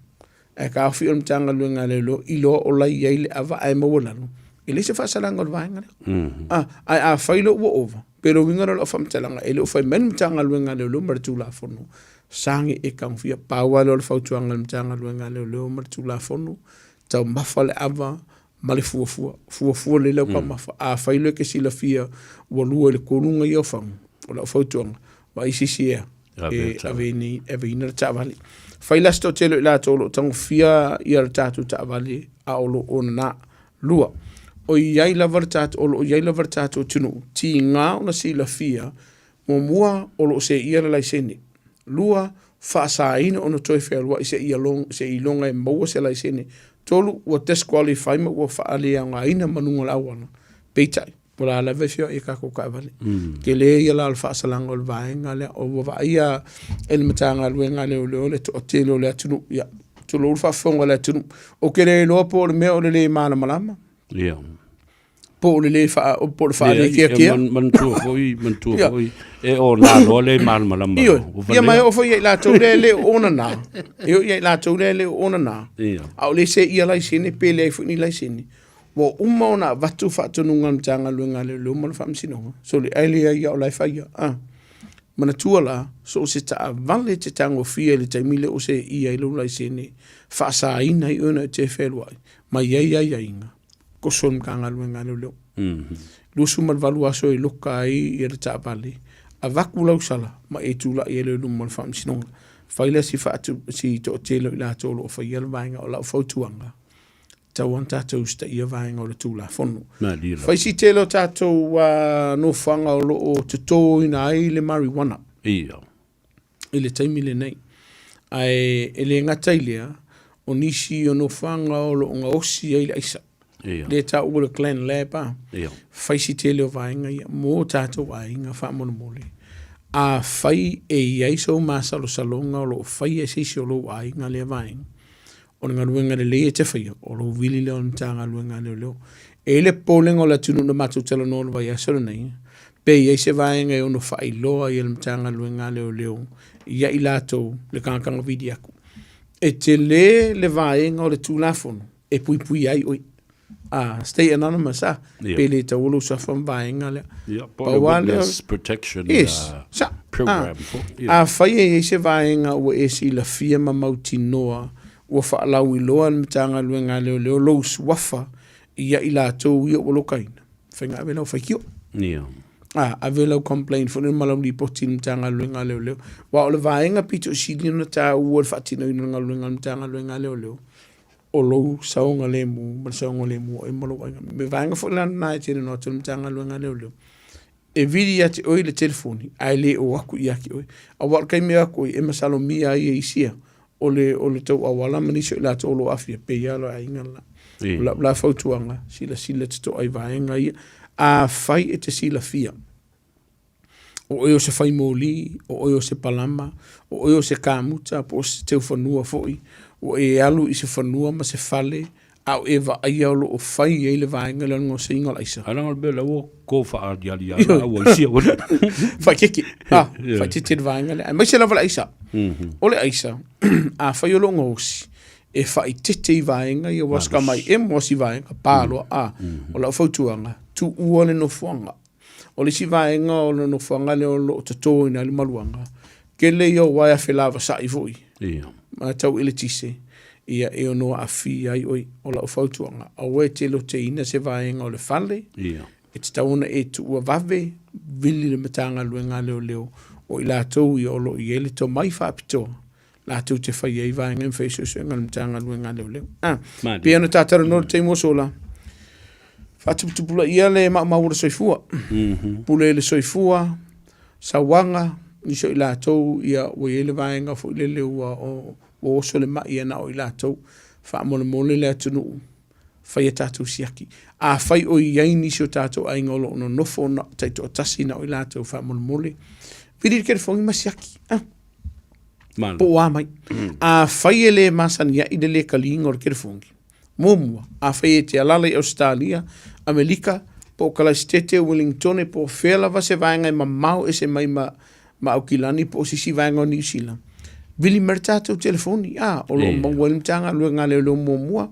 ae taofi o le Matagaluega a Leoleo, iloa o la e i ai le ava ae maualalo, e leai se faasalaga o le vaega lea. Ah, ae afai loa ua ova, pe o le uiga lea o lau faamatalaga, e le o fai mai le Matagaluega a Leoleo ma le Tulafono, sagi e tagofia. Pau lava lea o le fautuaga a le Matagaluega a Leoleo ma le Tulafono, taumafa le ava ma le fuafua. Fuafua lelei lau taumafa. Afai loa e te silafia ua lua i le tolu ona ia o fagu, o lau fautuaga, vaai se isi ea e aveina le taavale. Fai la se toatele o i latou o lo o tagofia ia le tatou taavale a o lo o nana. 2, o i ai lava le tatou, o lo o i ai lava le tatou atunuu, tiga ona silafia Muamua, o lo o seia le laisene. 2, faasaina ona toe fealuai seiloga e maua se laisene. 3, ua disqualify ma ua faaleaogaina ma luga o le auala. Peitai, o la lava e feoai i tatou taavale. Tele ia la o le faasalaga o le vaega lea. Ua vaaia e le Matagaluega a Leoleo le toatele o le atunuu. Ia, tulou le faafofoga a le atunuu. Ou te le iloa po o le mea o le lē malamalama. Ia. Po o le le faa, po o le faalekeakea. Manatua foi, manatua foi, e ona loa le malamalama. Ioe, ia ma e oo foi ia i latou lea e le o ona nā. E oo ia i latou lea e le o ona nā. A o le seia laisene pe leai foi ni laisene. Ua uma ona avatu faatonuga a le Matagaluega a Leoleo ma le Faamasinoga. Sole, ae leai lava o la e fai lava. Manatua la, so o se taavale e te tagofia i le taimi lea o seeia ai lou laisene, faasaina ai oe ona e te fealuai, ma i ai aiaiga, toso le Matagaluega a Leoleo. 28 aso e loka ai ia le taavale, avatu lau sala ma e tulai ai loa i luma o le Faamasinoga. Fai lea si faatu, si toatele o i latou o lo o faia le vaega o lau fautuaga, tatau ona tatou usitaia vaega o le Tulafono. Fai si tele o tatou nofoaga o lo o totoina ai le marijuana. Ia. I le taimi lenei. Ae e le gata i lea, o nisi o nofoaga o lo o gaosi ai le aisa. Ia. Lea e taua le Clan Lab, a. Ia. Fai si tele o vaega ia mo tatou aiga faamolemole. Afai e i ai sou masalosaloga o lo o faia e se isi o lou aiga lea vaega, O le galuega lelei e te faia, o lou vili lea o le Matagaluega a Leoleo. E i ai le popolega o le atunuu na matou talanoa i le vaiaso lenei, pe i ai se vaega e ono faailoa ai e le Matagaluega a Leoleo ia i latou le tagataga vili atu. E tele le vaega o le Tulafono e puipuia ai oe. Stay anonymous, ah, pe le taua lou suafa ma vaega lea. Ia, po o le witness protection yes. program. Afai e i ai se vaega ua e silafia ma mautinoa ua faalauiloa e le Matagaluega a Leoleo lou suafa ia i latou ia ua lokaina, faiga ave lau faitio. Ia. Ave lau complaint foi lea ma lau lipoti i le Matagaluega a Leoleo. Aua o le vaega pito sili ona taua i le faatinoina o le galuega a le Matagaluega a Leoleo, o lou saogalemu ma le saogalemu o oe ma lou aiga. Me vaega foi la lena e talanoa atu ai le Matagaluega a Leoleo, e vili ia te oe le telefoni ae le o atu ia te oe. Aua o le taimi e o atu ai, e masalomia ai e isi ia o le, o le tou auala ma nisi o i latou o lo o aafia, pei lava o le aiga le la. O lau la fautuaga, silasila totoa i vaega ia. Afai e te silafia o oe o se fai moli, o oe o se palama, o oe o se kamuta, po o se teufanua foi, ua e alu i se fanua ma se fale, a o e vaaia o lo o fai ai le vaega lea o le gaosiga o le aisa. Ai leaga o le mea lea ua ko faaaliali lava la ua isia ua. Faaitete, ah, faaitete le vaega lea, aemaise lava le aisa. O le aisa, afai o lo o gaosi, e faaitete i vaega ia, ua ka mai emo si vaega, pa loa, ah, o lau fautuaga, tuua le nofoaga. O le isi vaega o le nofoaga lea o lo o totoina ai le maluaga, tele ia o uaea felavasai foi ma tau eletise, ia e ono aafia ai oe. O lau fautuaga, aua e te loteina se vaega o le fale, e tatau ona e tuua vave, vili le Matagaluega a Leoleo, o i latou ia o lo o i ai le tomai faapitoa latou te fai ai vaega ma fai suesuega a le Matagaluega a Leoleo. Ah, pei ona ta talanoa i le taimi ua sola, faatuputupulaia le maumau o le soifua. Pule i le soifua, sauaga, nisi o i latou ia ua i ai le vaega foi lele ua ua oso le mai ia na o i latou. Faamolemole le atunuu, fai a tatou siaki. Afai o i ai nisi o tatou aiga o lo o nonofo na taitoatasi na o i latou, faamolemole, vili le telefoni ma siaki. Ah. Po o a mai. Afai e le masani ai le le kaliina o le telefoni, muamua, afai e te alala i Ausetalia, Amelika, po o Kalaisitete, Welingtone, po o fea lava se vaega e mamao ese mai ma, ma Aukilani po o se isi vaega o Niu Sila, vili mai le tatou telefoni, a, o lo o maua ai le Matagaluega a Leoleo muamua,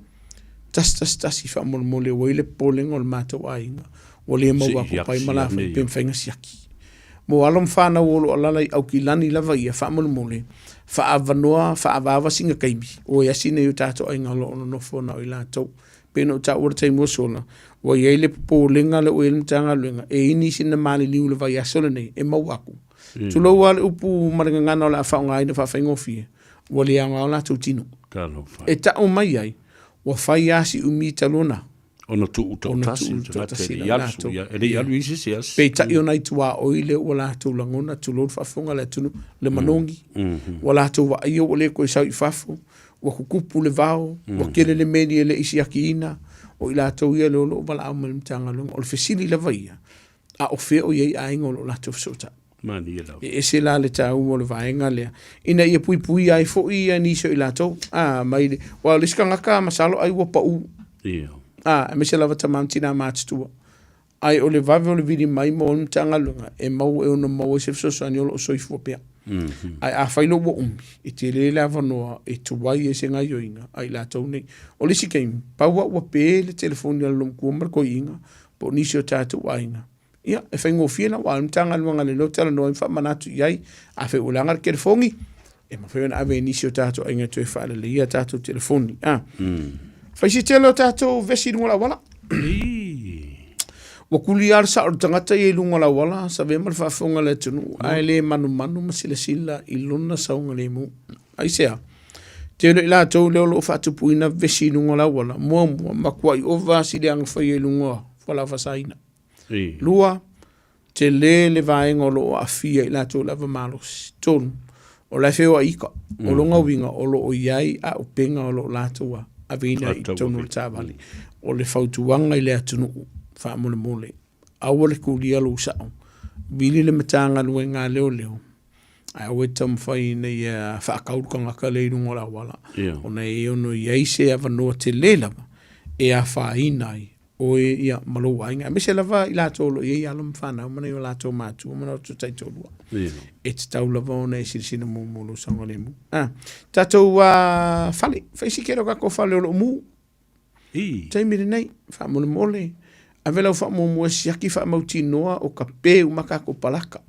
111 faamolemole ua i ai le popolega o le matou aiga, ua le maua atu pai ma lafai pe mafai ona siaki. Mo alo ma fanau o lo o alala i Aukilani lava ia, faamolemole, faaavanoa, faaavaava sina taimi, ua i asi nei o tatou aiga o lo o nonofo na o i latou. Pei ona ou taua i le taimi ua sola, ua i ai le popolega lea ua i ai le Matagaluega, e i ai nisi na maliliu i le vaiaso lenei e maua atu. Tulou lava le upu ma le gagana o le a faaaogaina faafaigofie, ua le aoga o latou tino. E tau mai ai, ua fai lava si umi talu ona Ona tuu toatasi le tagata e le i alu, e le i alu i se isi aso. Peitai o nai tuaoi lea ua latou lagona, tulou le faafofoga a le atunuu, le manogi, ua latou vaaia ua le toe sau i fafo, ua tutupu le vao, ua tele le meli e le i siakiina, o i latou ia lea o lo o valaau mai i le Matagaluega. O le fesili lava ia, a o fea o i ai aiga o lo o latou fesootai? Malie lava. E ese la le taua o le vaega lea, ina ia puipuia ai foi ia nisi o i latou, a, mai le, aua o le isi tagata masalo ai ua pau. Ia. A, aemaise lava tama ma tina matutua. Ae o le vave o le vili mai mo le Matagaluega, e maua e ono maua ai se fesoasoani o lo o soifua pea. Ae afai loa ua umi, e tele le avanoa e tuai ai se gaioiga a i latou nei. O le isi taimi, pau lava ua pe le telefoni a le loomatua ma le toeaina, po o nisi o tatou aiga. Ia, e faigofie la, aua o le Matagaluega a Leoleo talanoa ai ma faamanatu i ai, afai ua leaga le telefoni, e mafai ona ave i nisi o tatou aiga e toe faaleleia a tatou telefoni. A. Fai si tele o tatou vesi i luga o le auala. Ua kuli lava le sao o le tagata ia i luga o le auala, savea ma le faafofoga a le atunuu, ae le manumanu ma silasila i lona saogalemu. Aisea? Tele i latou lea o lo o faatupuina vesi i luga o le auala, muamua, matuai ova lava si leaga faia i luga o fualaau faasaina. 2, tele le vaega o lo o aafia i latou lava malosi. 3, o la e feoai ita. O lona uiga o lo o i ai auupega o lo o latou aveina i totonu o le taavale. O le fautuaga i le atunuu, faamolemole, aua le kulia lou sao, vili le Matagaluega a Leoleo, ae aua e te taumafai ina ia faatau le tagata lea i luga o le auala, ona e ono i ai se avanoa tele lava e afaina ai oe ia ma lou aiga, aemaise lava i latou o lo o i ai alo ma fanau ma nai o latou matua ma latou taitoalua. E tatau lava ona e silasila muamua i lou saogalemu. Ah, tatou fale, fai si tele o tatou fale o lo o mu. I. Taimi lenei, faamolemole, ave lau faamuamua e siaki faamautinoa o kape uma tatou palaka.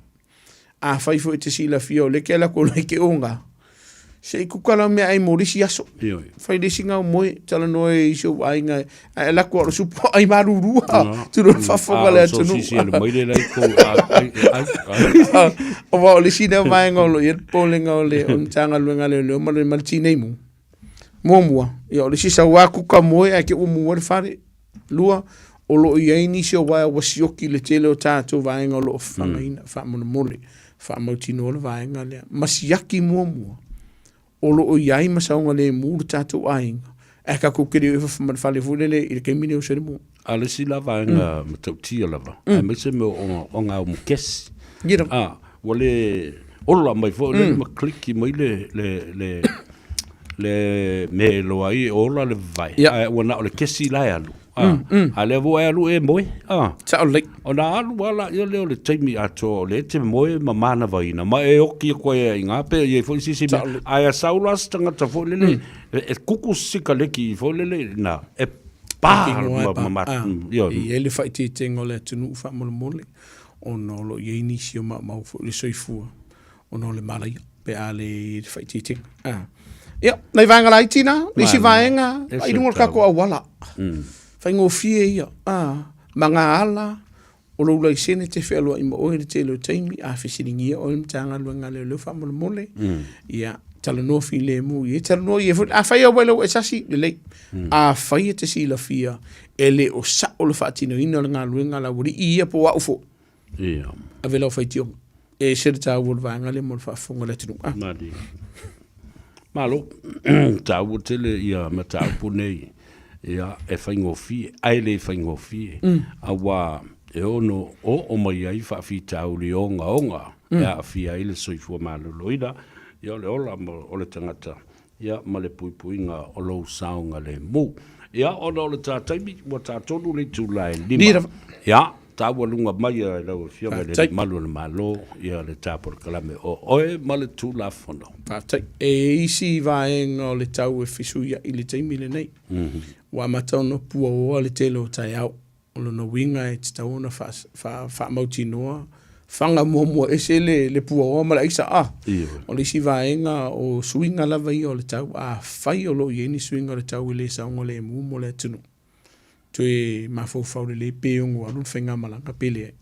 Afai foi e te silafia o lea e te alu atu o la e te oga, se i kuka lau meaai mo le isi aso. Ioe. Fai le isi gau moe, talanoa e isi ou aiga, ae alu atu o le supo ai malulua, no. Tulou le faafofoga le atunuu. Sisi alu mai le lai kou ai ai ai. Aua o le isi lea vaega o lo o i ai le popolega o le Matagaluega a Leoleo ma le Tinei Mu. Muamua, ia o le isi sau lava kuka moe ae te i ua mu ai le fale. 2, o lo o i ai nisi o uaea ua sioki i le tele o tatou vaega o lo o fafagaina, faamolemole, faamautinoa le vaega lea. Ma siaki muamua, o lo o i ai ma saogalemu le tatou aiga, ae tatou te le o i fafo ma le fale foi lele i le taimi lea o solomua. A o le isi la vaega matautia lava, aemaise mea o ogaumu kesi. A, ua le ola mai foi lele ma kliki mai le, le, le, le mea e iloa ai e ola le vavae, ae ua na o le kesi la e alu. A, a lea foi e alu e moe. A, Sao lelei. ona alu lava laia lea o le taimi atoa o lea e te moe ma manavaina, ma e oki atu ai lava i ina pe i ai foi se isi mea. Ae a sau la se tagata foi lele, e kuku se sikaleki foi lele i ina, e pa ma, ma, ma, ioe. E i ai le faaeteetega o le atunuu faamolemole, ona o lo o i ai nisi o maumau foi le soifua ona o le malaia pe a le i le faaeteetega. Ah. Ia, nai vaega laiti na, le isi vaega, i luga o le tatou auala. Faigofie ia, ah, magaala, o lou laisene te fealuai ma oe i le tele o taimi, a fesiligia oe e le Matagaluega a Leoleo faamolemole, ia, talanoa filemu i ai, talanoa i ai foi, afai lava ua iloa ua e sasi, lelei. Afai e te silafia e le o sao le faatinoina o le galuega a le aualii ia po o au foi, Ia. Ave lau faitioga. E ese le taua o le vaega lea mo le faafofoga a le atunuu. Ah. Malie. Malo, taua tele ia mataupu nei, ia, e faigofie, ae le faigofie, aua e ono oo mai ai faafitauli ogaoga e aafia ai le soifua maloloina, ia o le ola ma o le tagata ia ma le puipuiga o lou saogalemu. Ia, ona o le ta taimi, ua ta tonu le itula e 5. Ia, taualuga mai e lau Afioga i le Malu o le Malo, ia le ta polokalame o Oe ma le Tulafono. Faafetai. E i ai isi vaega o le tau e fesuiai i le taimi lenei. Ua amata ona puaoa le tele o taeao. O lona uiga e tatau ona faamautinoa faga muamua ese le puaoa ma le aisa. A, o le isi vaega o suiga lava ia o le tau, afai o lo o i ai ni suiga o le tau e le saogalemu mo le atunuu, toe mafaufau lelei pe ono alu le faigamalaga pe leai.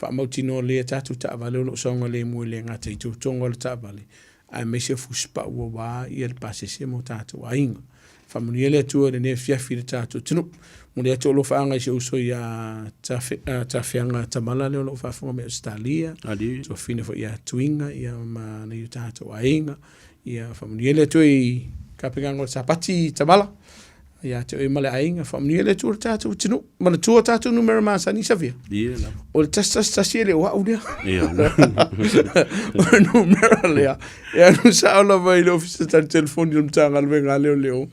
Faamautinoa lelei a tatou taavale o lo o saogalemu e le gata i totoga o le taavale, aemaise o fusipau aua le pasese mo tatou aiga. Faamanuia le Atua i lenei afiafi i le tatou atunuu. Momoli atu alofaaga i si ou uso ia Tafeaga Tamala lea o lo o faafofoga mai Ausetalia, tuafafine foi ia Tuiga ia ma nai o tatou aiga. Ia faamanuia le Atua i tapenaga o le Sapati Tamala ia te oe ma le aiga. Faamanuia le Atua i le tatou atunuu. Manatua tatou numera masani Savia. O le 111 e le o au lea. O le numera lea e alu sao lava i le ofisa tali telefoni o le Matagaluega a Leoleo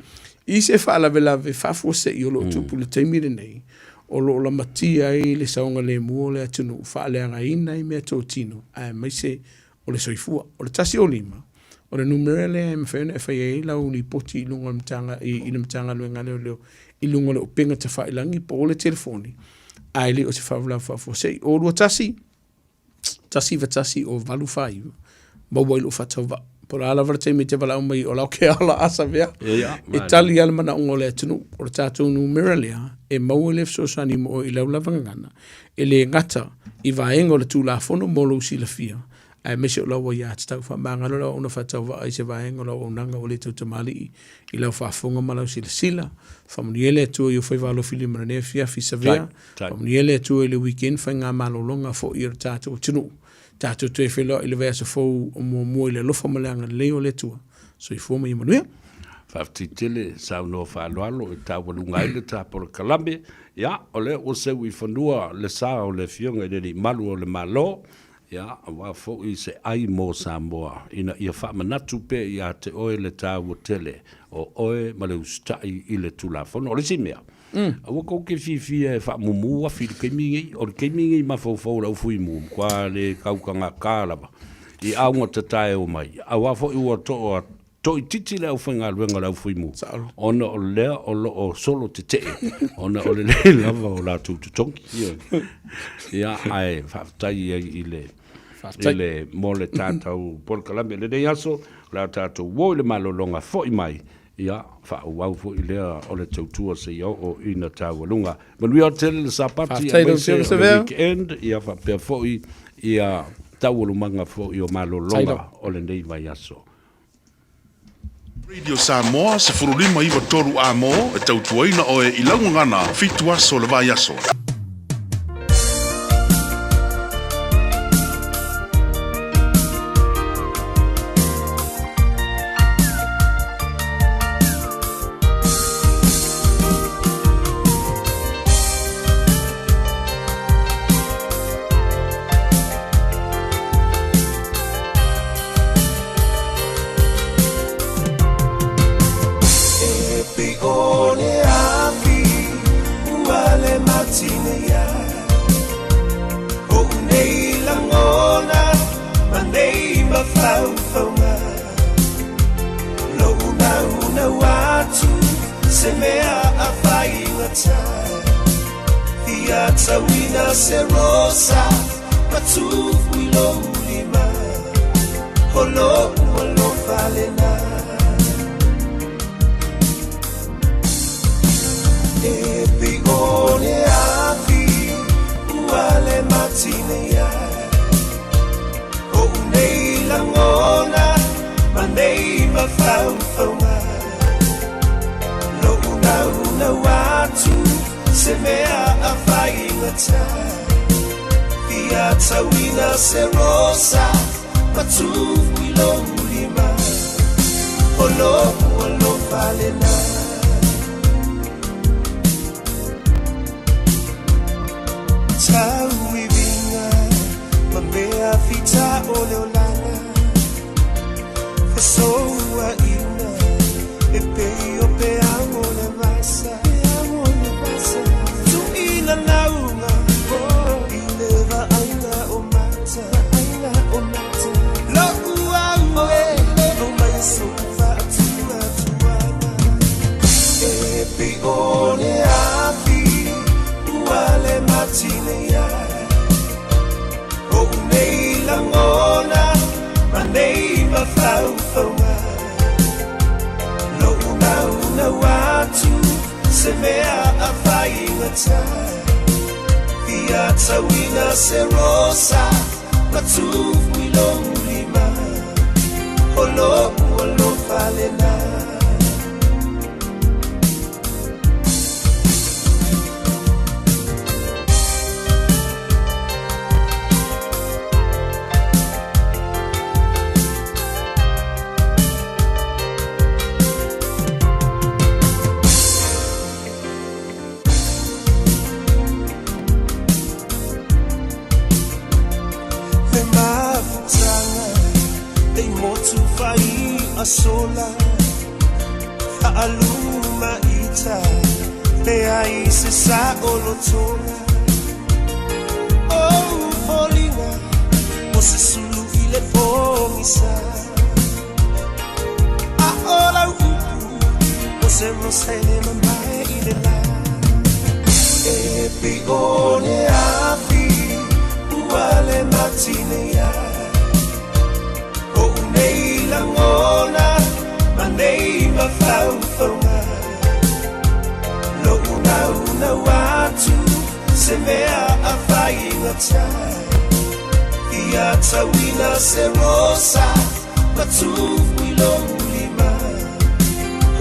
i se faalavelave faafuasei o lo o tupu i le taimi lenei, o lo o lamatia ai le saogalemu o le atunuu, faaleagaina ai meatotino aemaise o le soifua. O le 105, o le numera lea e mafai ona e faia ai lau lipoti i luga o le Matagaluega a Leoleo i luga o le upega tafailagi po o le telefoni. Ae le o se faalavelave faafuasei. O 21 191 o 849 maua ai lou faatauvaa. Po o le a lava le taimi e te valaau mai o la o ke ala a Savea. E tali lava le manaoga o le atunuu. O le tatou numera lea e maua ai le fesoasoani mo oe i lau lava gagana. E le gata i vaega o le Tulafono mo lou silafia, aemaise o lau aiatatau. Faamagalo le auauna faatauvaa i se vaega o lau auaunaga ua le tautamalii i lau faafofoga ma lau silasila. Faamanuia le Atua i ou faiva alofilima i lenei afiafi Savea. Faamanuia le Atua i le weekend faigamalologa foi a le tatou atunuu. Tatou toe feiloai i le vaiaso fou o muamua i le alofa ma le agalelei o le Atua. Soifua ma ia manuia. Faafetai tele saunoa faaaloalo e taualuga ai le ta polokalame. Ia, o lea ua seu i fanua le sa o le Afioga i le Alii Malu o le Malo, ia, aua foi se ai mo Samoa, ina ia faamanatu pea ia te oe le taua tele o oe ma le usitai i le Tulafono. O le isi mea, aua kou te fiafia e faamumu afi i le taimi lenei. O le taimi lenei mafaufau o le au fuimu, matua le tautagata lava i augatata e omai, aua foi ua toa toaitiiti le aufaigaluega o le aufuimu, ona o lea o lo o solo tetee ona o le le lava o latou totogi. Ia, ae faafetai ai i le i le mo le tatou polokalame i lenei aso, o le a tatou o i le malologa foi mai, ia, faaauau foi lea o le tautua seia oo ina taualuga. Manuia tele le Sapati aemaise o le weekend, ia faapea foi ia taualumaga foi o malologa o lenei vaiaso. Radio Samoa 15 9 3 A mo e tautuaina oe i lau gagana fitu aso o le vaiaso. E piko le afi ua le matinea Koʻu nei lagona ma nei mafaufauga Loʻu naunau atu se mea a faigata Fia tauina se rosa ma tufu i lou lima O loʻu alofa lena E piko le afi ua le matinea Koʻu nei lagona ma nei mafaufauga Loʻu naunau atu se mea a faigata Fia tauina se rosa ma tufu i lou lima O loʻu alofa lena Tauiviga ma mea fita o le olaga Fesouaina e pei o peau o le vasa Tuʻina lauga i le vaaiga o mata Loʻu au e o mai sou faatuatuaga E piʻo le afi ua le matinea Koʻu nei lagona ma nei mafaufauga Loʻu naunau atu se mea a faigata Fia tauina se rosa ma tufu i lou lima O loʻu alofa lena Le mafutaga e motu fai a sola Faaluma ita leai se saolotoga O foliga o se sulu i le pogisa A o lau upu o se rosa e le mamae i le la E. piʻo le afi ua le matinea Oʻu nei lagona ma nei mafaufauga Loʻu naunau atu se mea a faigata Fia tauina se rosa ma tufu i lou lima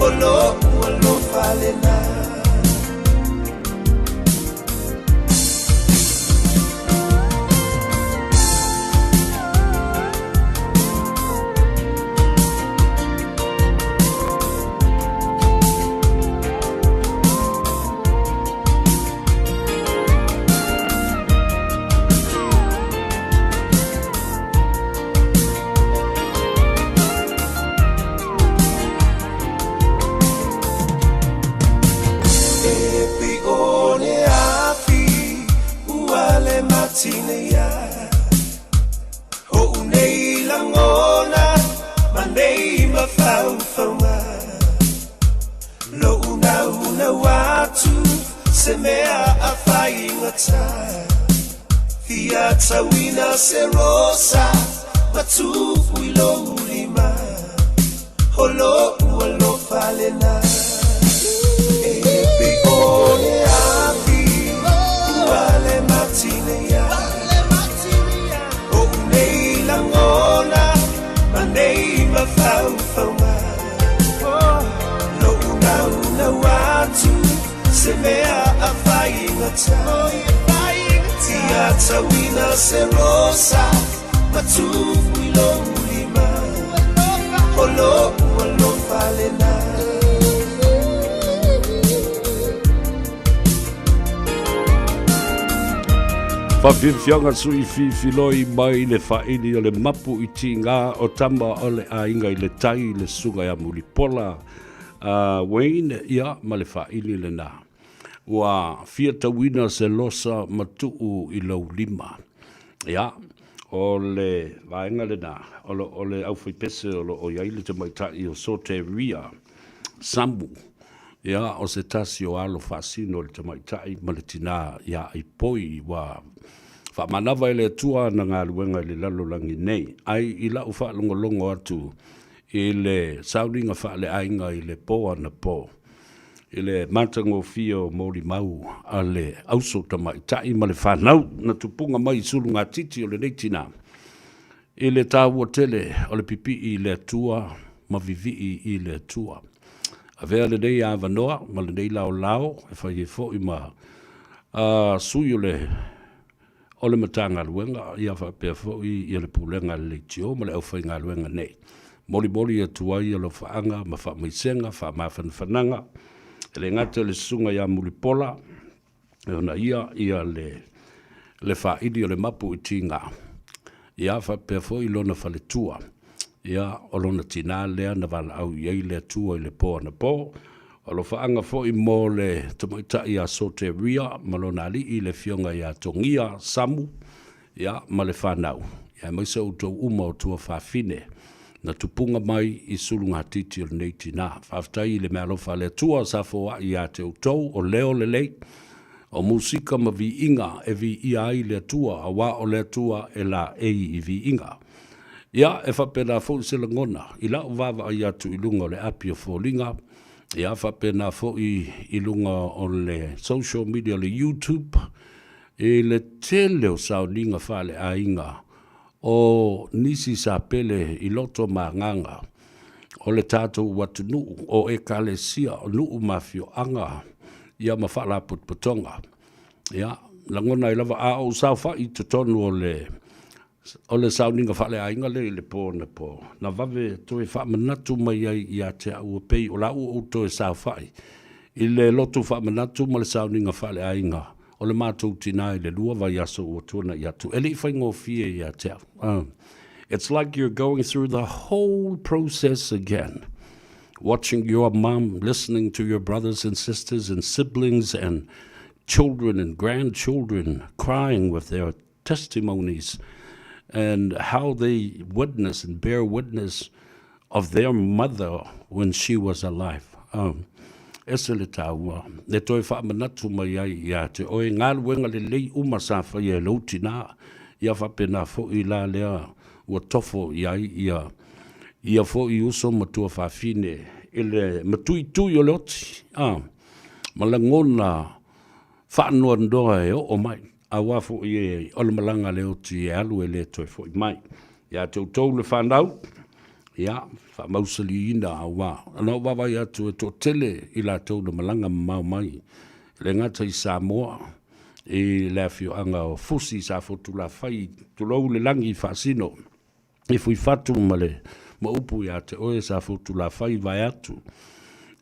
O loʻu alofa lena. E piʻo le afi ua le matineia Oʻu nei lagona ma nei mafaufauga Loʻu naunau atu se mea a faigata Fia tauina se rosa ma tufu i lou lima O loʻu alofa lena E piʻo le afi ua le matineia Oʻu nei lagona ma nei mafaufauga Loʻu naunau atu se mea a faigata Fia tauina se rosa ma tufu i lou lima O loʻu alofa lena. Faafiafiaga sui fifiloi mai le faaili o le mapu i tiga o tama o le aiga i le tai le susuga ia Mulipola a Wayne ia ma le faaili lena. Ua fia tauina se losa ma tuu i lou lima. Ia, o le vaega lena, o lo o le aufaipese o lo o i ai le tamaitai o Soteria Samu. Ia, o se tasi o alo faasino i le tamaitai ma le tinā iā Aipoi ua faamanava e le Atua ana galuega i le lalolagi nei. Ai i la'u faalogologo atu i le sauniga faaleaiga i le po anapo, i le matagofie o molimau a le auso tamaitai ma le fanau na tupuga mai i sulugatiti o lenei tinā, I le taua tele o le pipii i le Atua ma vivii i le Atua. Avea lenei avanoa ma lenei laolao e fai ai foi ma sui o le o le Matagaluega ia faapea foi ia le Pulega a le Leitio ma le aufaigaluega nei. Molimoli atu ai alofaaga ma faamaisega, faamafanafanaga, e le gata i le Susuga ia Mulipola, e ona ia ia le le faaili o le mapu i tiga, ia faapea foi lona faletua, ia o lona tinā lea na valaau i ai le Atua i le po anapo. O alofaaga foi mo le tamaitai ia Soteria ma lona alii le afioga ia Togia Samu, ia ma le fanau, ia aemaise outou uma o tuafafine na tupuga mai i sulugatiti o lenei tinā. Faafetai i le meaalofa a le Atua sa foai ia te outou o leo lelei, o musika ma viiga e viia ai le Atua, auā o le Atua e laei i viiga. Ia, e faapena foi se lagona i la'u vaavaai atu i luga o le api o foliga, ia faapena foi i luga o le social media o le YouTube, I le tele o sauniga faaleaiga o nisi sa pele i loto ma agaga o le tatou atunuu, o Ekalesia, o nuu ma afioaga, ia ma faalapotopotoga. Ia, lagona ai lava, a ou saofai i totonu o le O le sauniga faaleaiga lea i le po anapo, na vave toe faamanatu mai ai ia te au e pei o la ua ou toe saofai i le lotu faamanatu ma le sauniga faaleaiga o le matou tinā i le lua vaiaso ua tuanai atu. E le i faigofie ia te au. It's like you're going through the whole process again. Watching your mum, listening to your brothers and sisters and siblings and children and grandchildren crying with their testimonies and how they witness and bear witness of their mother when she was alive. Um, Ese le taua e toe faamanatu mai ai ia te oe galuega lelei uma sa faia e lou tinā, ia faapena foi la lea ua tofo i ai ia ia foi uso ma tuafafine i le matuitui o le oti, a, ma lagona faanoanoa e oo mai, aua foi e o le malaga a le oti e alu e le toe foi mai. Ia te outou le fanau, ia, faamausaliina aua na ou vaavaai atu e toatele i latou na malaga mamao mai, e le gata i Samoa, i le afioaga o Fusi, Safotulafai, tulou le lagi i Faasino, i Fuifatu ma le ma upu ia te oe Safotulafai vaeatu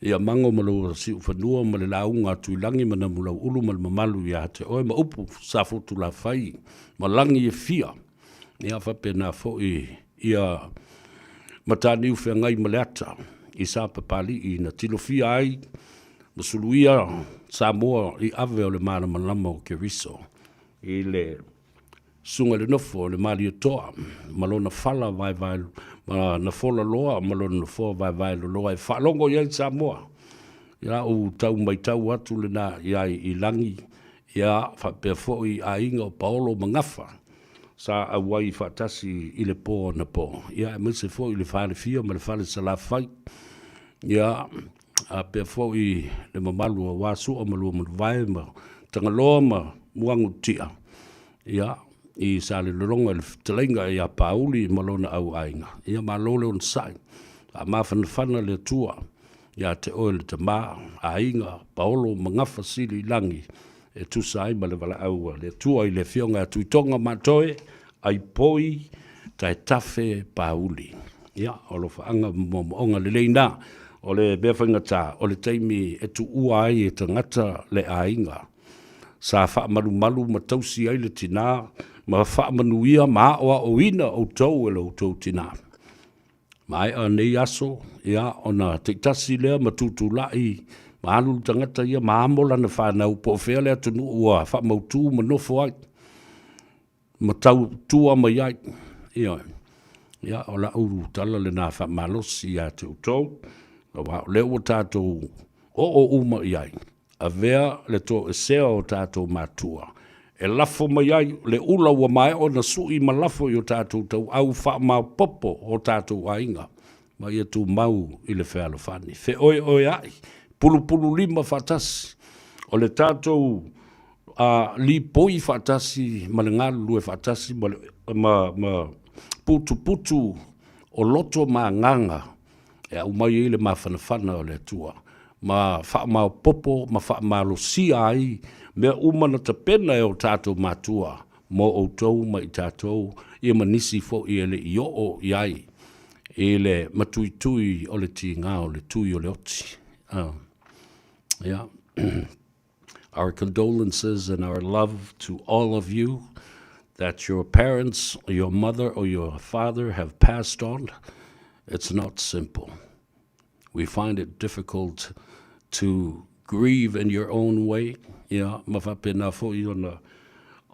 ia Mago ma lou Siufanua ma le lauga a Tuilagi ma Namulauulu ma le mamalu ia te oe ma upu Safotulafai ma lagi e fia. Ia faapena foi ia Mataniu Feagai ma Leata i Sapapalii na tilofia ai ma suluia Samoa i ave o le malamalama o Keriso i le Susuga i le Nofo o le Malietoa ma lona fala vaevae ma na fola loa ma lona nofoa vaevae loloa e faalogo i ai Samoa. Ia ou tau maitau atu lena i ai i lagi, ia faapea foi i aiga o Paolo ma Gafa sa auai faatasi i le po anapo, ia aemaise foi le Falefia ma le Fale Salafai, ia faapea foi le mamalu aua Sua ma Luamanuvae ma Tagaloa ma Muagututia, ia, i Salelologa i le fetalaiga ia Pauli ma lona auaiga. Ia malo le onosai, faamafanafana le Atua ia te oe le tama, aiga, Paolo ma Gafa Sili i lagi e tusa ai ma le valaau a le Atua i le Afioga ia Tuitoga Matoe Aipoi Taetafe Pauli. Ia, o alofaaga ma moomooga lelei na. O le mea faigata, o le taimi e tuua ai e tagata le aiga sa faamalumalu ma tausi ai le tina ma faamanuia ma aoaoina outou e lo outou tina. Maea nei aso, ia, ona taitasi lea ma tutulai ma alu le tagata ia ma amo lana fanau po o fea le atunuu ua faamautu ma nofo ai ma tautua mai ai. Ioe. Ia, o lau tala lena faamalosi ia te outou, aua o lea ua tatou oo uma i ai. Avea le toesea o tatou matua e lafo mai ai le ula ua maea ona sui ma lafo i o tatou tauau faamaopoopo o tatou aiga ma ia tumau i le fealofani. Feoeoea'i, pulupululima faatasi, o le tatou a lipoi faatasi ma le galulue faatasi ma, le, ma, ma putuputu o loto ma agaga e aumai ai le mafanafana o le Atua ma faamaopoopo ma faamalosia ai mea uma na tapena e o tatou matua mo outou ma i tatou, ia ma nisi foi e le i oo i ai i le matuitui o le tiga o le tui o le oti. Yeah. Our condolences and our love to all of you that your parents, your mother or your father have passed on. It's not simple. We find it difficult to grieve in your own way, ia, ma faapena foi ona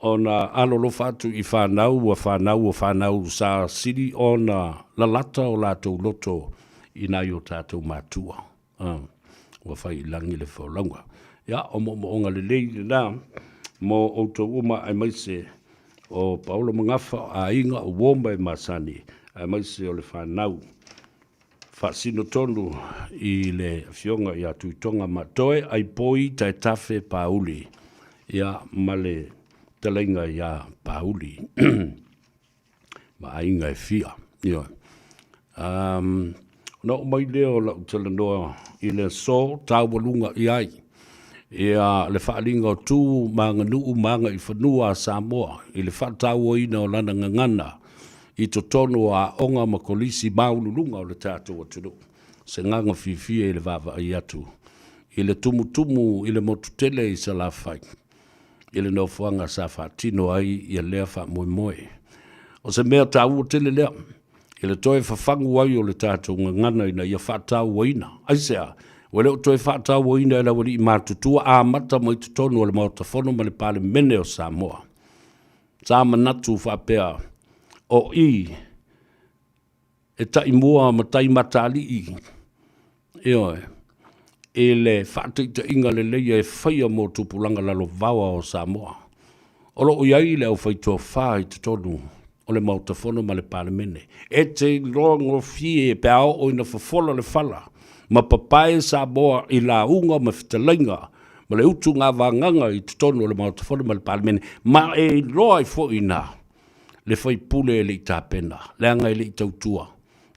ona alolofa atu i whanau, ua whanau, ua whanau sa sili ona lalata o latou loto i nai o tatou matua. Ua fai i lagi le folauga. Ia, o moomooga lelei lena mo outou uma aemaise o Paolo ma Gafa, o aiga, o uo ma e masani, aemaise o le fanau. Faasino tonu i le Afioga ia Tuitoga Matoe, Aipoi Taetafe Pauli, ia, ma le fetalaiga ia Pauli. Ma aiga e fia. Ioe. Um, ona oo mai lea o lau talanoa i le aso taualuga i ai ia le faaaliga o tu ma aganuu ma agaifanua a Samoa i le faatauaina o lana gagana i totonu o aoga ma kolisi maualuluga o le tatou atunuu. Se gaga fiafia i le vaavaai atu i le tumutumu i le motu tele i Salafai i le nofoaga sa faatino ai ia lea faamoemoe. O se mea taua tele lea i le toe fafagu ai o le tatou gagana ina ia faatauaina. Aisea? Ua le o toe faatauaina e le aualii matutua amata mai totonu o le Maota Fono ma le Palemene o Samoa. Sa manatu faapea o i e taimua ma taimataalii, ioe, i le faataitaiga lelei e faia mo tupulaga lalovaoa o Samoa. O lo o i ai le aufaitofa i totonu o le Maota Fono ma le Palemene e te iloa gofie pe a oo ina fofola le fala ma papae Samoa i lauga ma fetalaiga ma le utuga vagana i totonu o le Maota Fono ma le Palemene, ma e iloa ai foi i ina le faipule e le i tapena, leaga e le i tautua.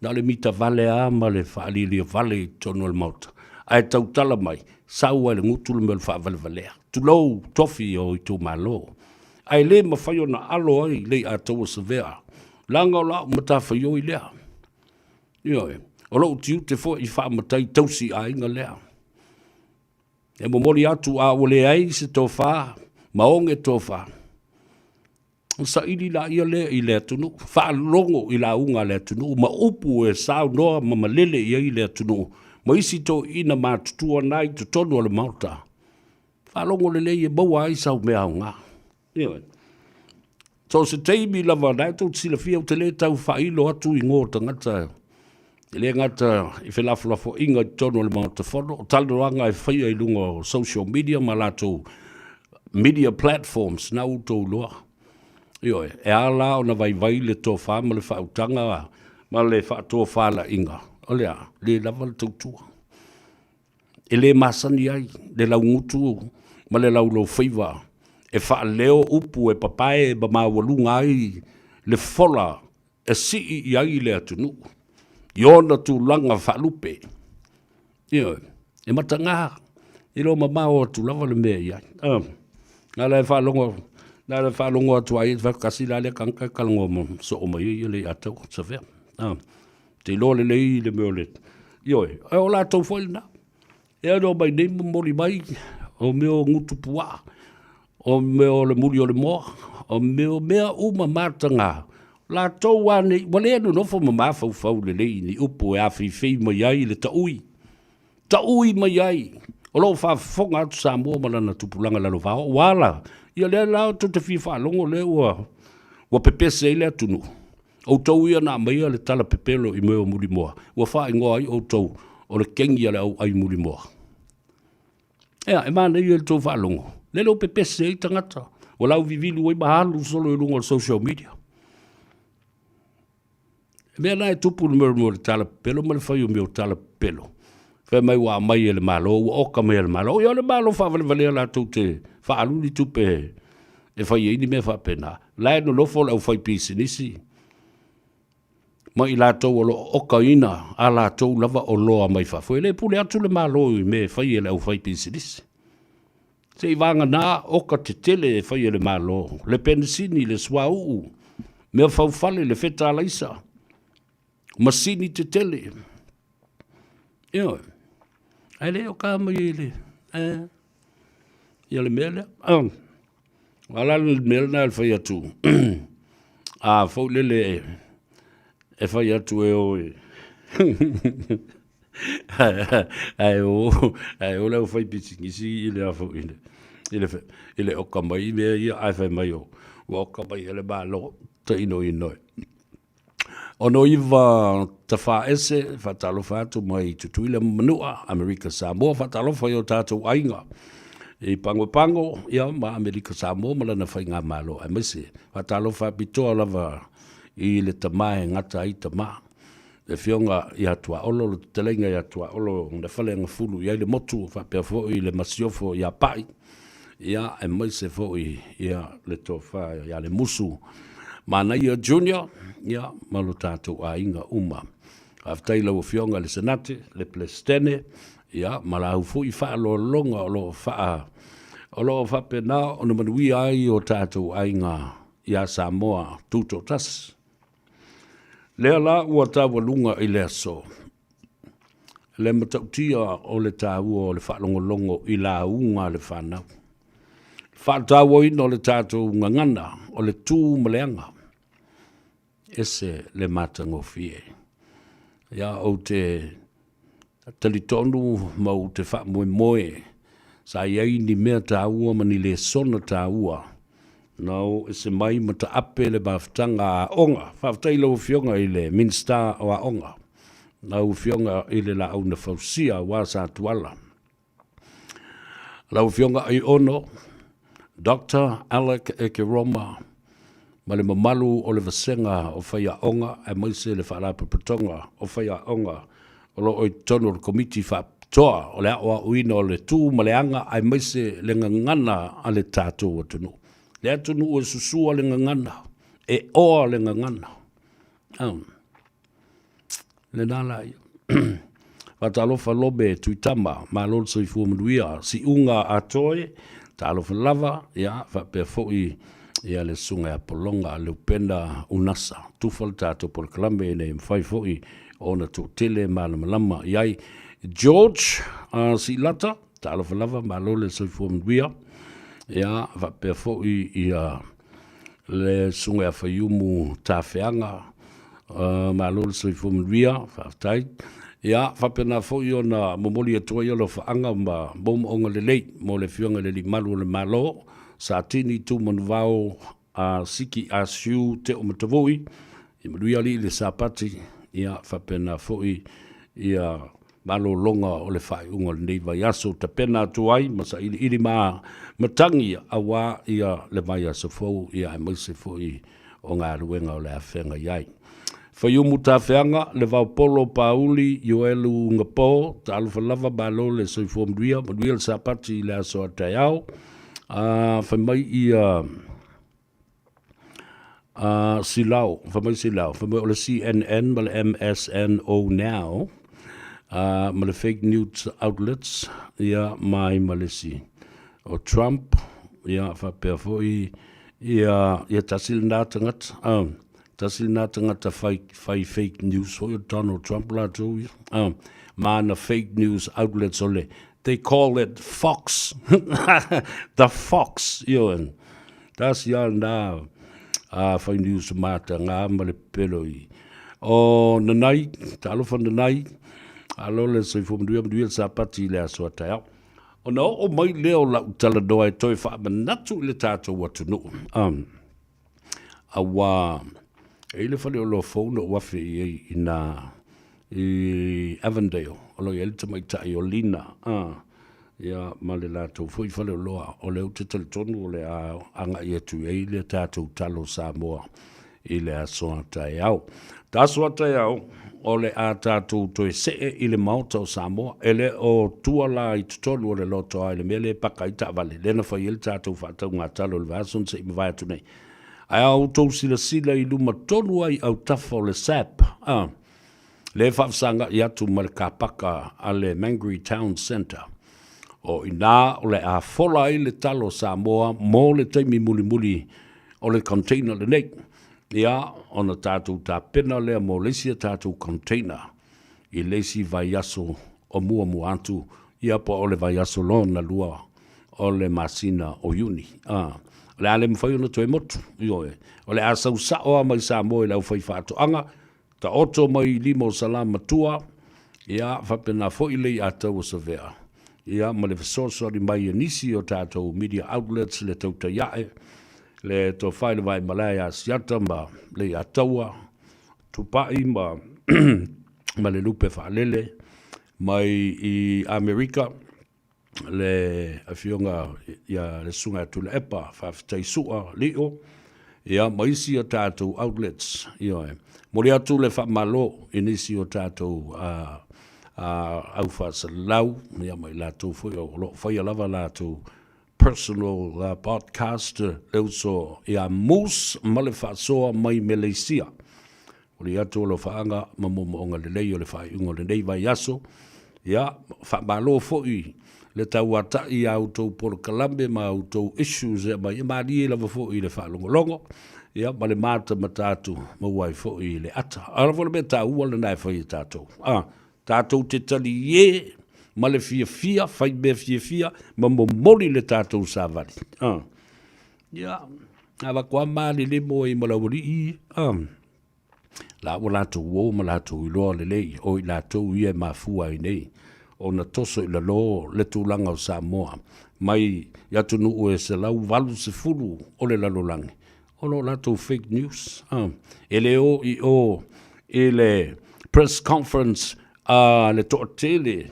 Na o le mita vale lava ma le faalialia vale i totonu o le Maota, ae tautala mai, sau lava i le gutu le mea o le faavalevalea, tulou tofi o itumalo. Ae le mafai ona alo ai le iataua Savea, leaga o lau matafaioi lea. Ioe, o lou tiute foi i faamatai tausi aiga lea. E momoli atu a ua leai se tofa ma oge tofa, Ona saili laia lea i le atunuu, faalogo i lauga a le atunuu ma upu e saunoa ma malele i ai le atunuu ma isi toeaiina matutua na i totonu o le Maota. Faalogo lelei e maua ai sau mea aoga. Ioe. So o se taimi lava, na e tou te silafia ou te le tau faailo atu igoa o tagata e le gata i felafolafoaiga i totonu o le Maota Fono, o talanoaga e faia i luga o social media ma latou media platforms na ua outou iloa. Ioe, e a la ona vaivai le tofa ma le faautaga ma le faatofalaiga, o le a? Le lava le tautua. E le masani ai le laugutu ma le lauloufaiva e faaleo upu e papae ma maualuga ai le fola e sii i ai le atunuu i ona tulaga faalupe. Ioe, e mataga, e iloa mamao atu lava le mea e i ai. Na la e faalogo, na la e faalogo atu ai, tasi la lea tagata e talanoa soo mai ai le Leiataua Savea. Te iloa lelei le mea o le, ioe, o latou foi lena. E ono omai nei momoli mai o mea o gutu puaa, o mea o le muli o le moa, o mea o mea uma mataga, latou lava nei, ua le nonofo ma mafaufau lelei i ni upu e afeifei mai ai le taui, taui mai ai. O lo o faafofoga atu Samoa ma lana tupulaga lalovaoa, ua ala, ia lea la tou te fia faalogo lea ua, ua pepese ai le atunuu. Outou ia na aumaia le tala pepelo i mea o Mulimoa, ua faaigoa ai outou o le kegi a le au ai Mulimoa. Ea, e manaia i le tou faalogo, lele ua pepese ai tagata, ua lauvivilu ai ma alu solo i luga o le social media. E mea la e tupu le mea o le tala pepelo ma le fai o mea o tala pepelo. Fai mai ua aumai e le Malo, ua oka mai e le Malo. Ia o le Malo faavalevalea latou te faaalu ni tupe e fai ai ni mea faapena. La e nonofo le aufaipisinisi ma i latou o lo o okaina a latou lava oloa mai fafo. E le pule atu le Malo i mea e fai e le aufaipisinisi. Seiavagana oka tetele e fai e le Malo, le penisini, le suauu, mea faufale, le fetalaisa, masini tetele. Ioe. Ae le oka mai e le, eh, ia le mea lea. A la le mea lena e fai atu, a foi lele e fai atu e o e ae o ae o le aufaipisinisi i le a foi i le i le i le oka mai mea ia ae fai mai o ua oka mai e le Malo tainoino e. 69 Tafaese, faatalofa atu mai Tutuila ma Manua, Amerika Samoa, faatalofa i o tatou aiga i Pagopago ia ma Amerika Samoa ma lana faigamalo, aemaise faatalofa apitoa lava i le tama e gata ai tama, le afioga ia Tuaolo, le fetalaiga ia Tuaolo na faleagafulu i ai le motu, faapea foi le masiofo ia Pa'i, ia aemaise foi ia le tofa ia Lemusu Manaia Junior, ia ma lo tatou aiga uma. Faafetai i lau Afioga i le Senate, le Peresetene, ia ma lau foi faaaloaloga o lo o faa o lo o faapena ona manuia ai o tatou aiga ia Samoa Tutoatasi. Lea la ua taualuga i le aso le matautia o le taua o le faalogologo i lauga a le fanau. Faatauaina o le tatou gagana, o le tu ma le aga, ese le matagofie. Ia, ou te talitonu ma ou te faamoemoe sa i ai ni mea taua ma ni lesona taua na o ese mai ma taape le mafutaga a aoga. Faafetai i lau Afioga i le Minisita o Aoga, lau Afioga i le Laauna Fausia aua Satuala. Lau Afioga Aiono, Doctor Alec Ekeroma ma le mamalu o le Vasega o Faiaoga aemaise le Faalapotopotoga o Faiaoga o lo o i totonu o le Komiti Faapitoa o le Aoaoina o le Tu ma le Aga aemaise le gagana a le tatou atunuu. Le atunuu e susua le gagana, e oa le gagana. Lena la ia. Faatalofa Lobe Tuitama, malo le soifua manuia, siuga a Toe, talofa lava, ia, faapea foi ia le susuga ia Pologa Leupena Unasa. Tufa le tatou polokalame ina ia mafai foi ona toatele malamalama i ai. George uh, Siilata, talofa lava, malo le soifua manuia. Ia, faapea foi ia le susuga ia Faiumu Tafeaga, uh, malo le soifua manuia, faafetai. Ia, faapena foi ona momoli atu ai alofaaga ma moomooga lelei mo le Afioga i le Alii Malu o le Malo, Satini Tumanuvao a Siki Asiu Teo Matavui, ia manuia alii le Sapati, ia faapena foi ia malologa o le faaiuga o lenei vaiaso tapena atu ai ma sailiili ma matagi aua ia le vaiaso fou ia aemaise foi o galuega o le a feagai ai. Faiumu Tafeaga, Levaopolo Pauli, Ioelu Gapo, talofa lava malo le soifua manuia, manuia le Sapati i le aso a taeao. A fai mai ia A Silao, fai mai Silao, fai mai o le CNN ma le MSNO Now, a ma le fake news outlets, ia ma ai ma le isi. O Trump, ia faapea foi, ia, ia tasi lena tagata, a, tasi lena tagata fai, fai fake news foi o Donald Trump latou ia, a, ma ana fake news outlets o le, they call it Fox, the Fox, ioe. Tasi a lena a fai news matagā ma le pepelo i o Nanai, talofa Nanai, alo le soifua manuia manuia le Sapati i le aso a taeao. Ona oo mai lea o lau talanoa e toe faamanatu i le tatou atunuu. Um, auā e i le faleoloa fou na ou afe i ai i nā i Avondale, o lo o i ai le tamaitai o Lina, a, ia, ma le latou foi faleoloa, o lea ou te talitonu o le a agai atu i ai le tatou talo Samoa i le aso a taeao. Ta aso a taeao, o le a tatou toe see i le Maota o Samoa, e le o tua la i totonu o le lotoa i le mea lea e paka ai taavale, lea na fai ai le tatou faatauga talo i le vaiaso na se i mavae atu nei. Ae a outou silasila i luma tonu ai autafa o le SAP, a, lea e faafesagai atu ma le kapaka a le Mangere Town Centre, o i ina o le a fola ai le talo Samoa mo le taimi mulimuli o le container lenei. Ia, ona tatou tapena lea mo le isi a tatou container i le isi vaiaso o muamua atu, ia po o le vaiaso lona lua o le masina o Iuni. A, o le a le mafai ona toe motu, ioe. O le a sau sao lava mai Samoa i le aufaifaatoaga, taoto mai i lima o Salamatua, ia, faapena foi le iatau o Savea, ia, ma le fesoasoani mai a nisi o tatou media outlets, le tautai ae, le tofa i le Vaimalae ia Asiata ma le Iataua, Tupai ma, ma le Lupe Faalele mai i Amerika, le afioga ia le Susuga ia Tuilaepa, faafetai Sua Lio, ia ma isi a tatou outlets, ioe. Momoli atu le faamalo i nisi o tatou uh, uh, aufaasalalau, ia ma i latou foi o lo o faia lava latou personal uh, podcast, le uso ia Moose ma le faasoa mai Meleisia. Momoli atu alofaaga ma moomooga lelei o le faaiuga o lenei vaiaso. Ia, faamalo foi le tauata'i i a outou polokalame ma a outou issues e aumai, e malie lava foi i le faalogologo, ia, ma le matamata atu, maua ai foi le ata. A o le a foi le mea taua lena e fai e tatou? A, tatou te taliē ma le fiafia, fai mea fiafia ma momoli le tatou savali. A, ia, avatu lava malelemo ai ma le aualii ia. A. La ua latou uo ma latou iloa lelei o i latou ia e mafua ai nei ona toso i lalo le tulaga o Samoa mai i atunuu e 180 o le lalolagi ona o latou fake news. E le o i o i le press conference a le toatele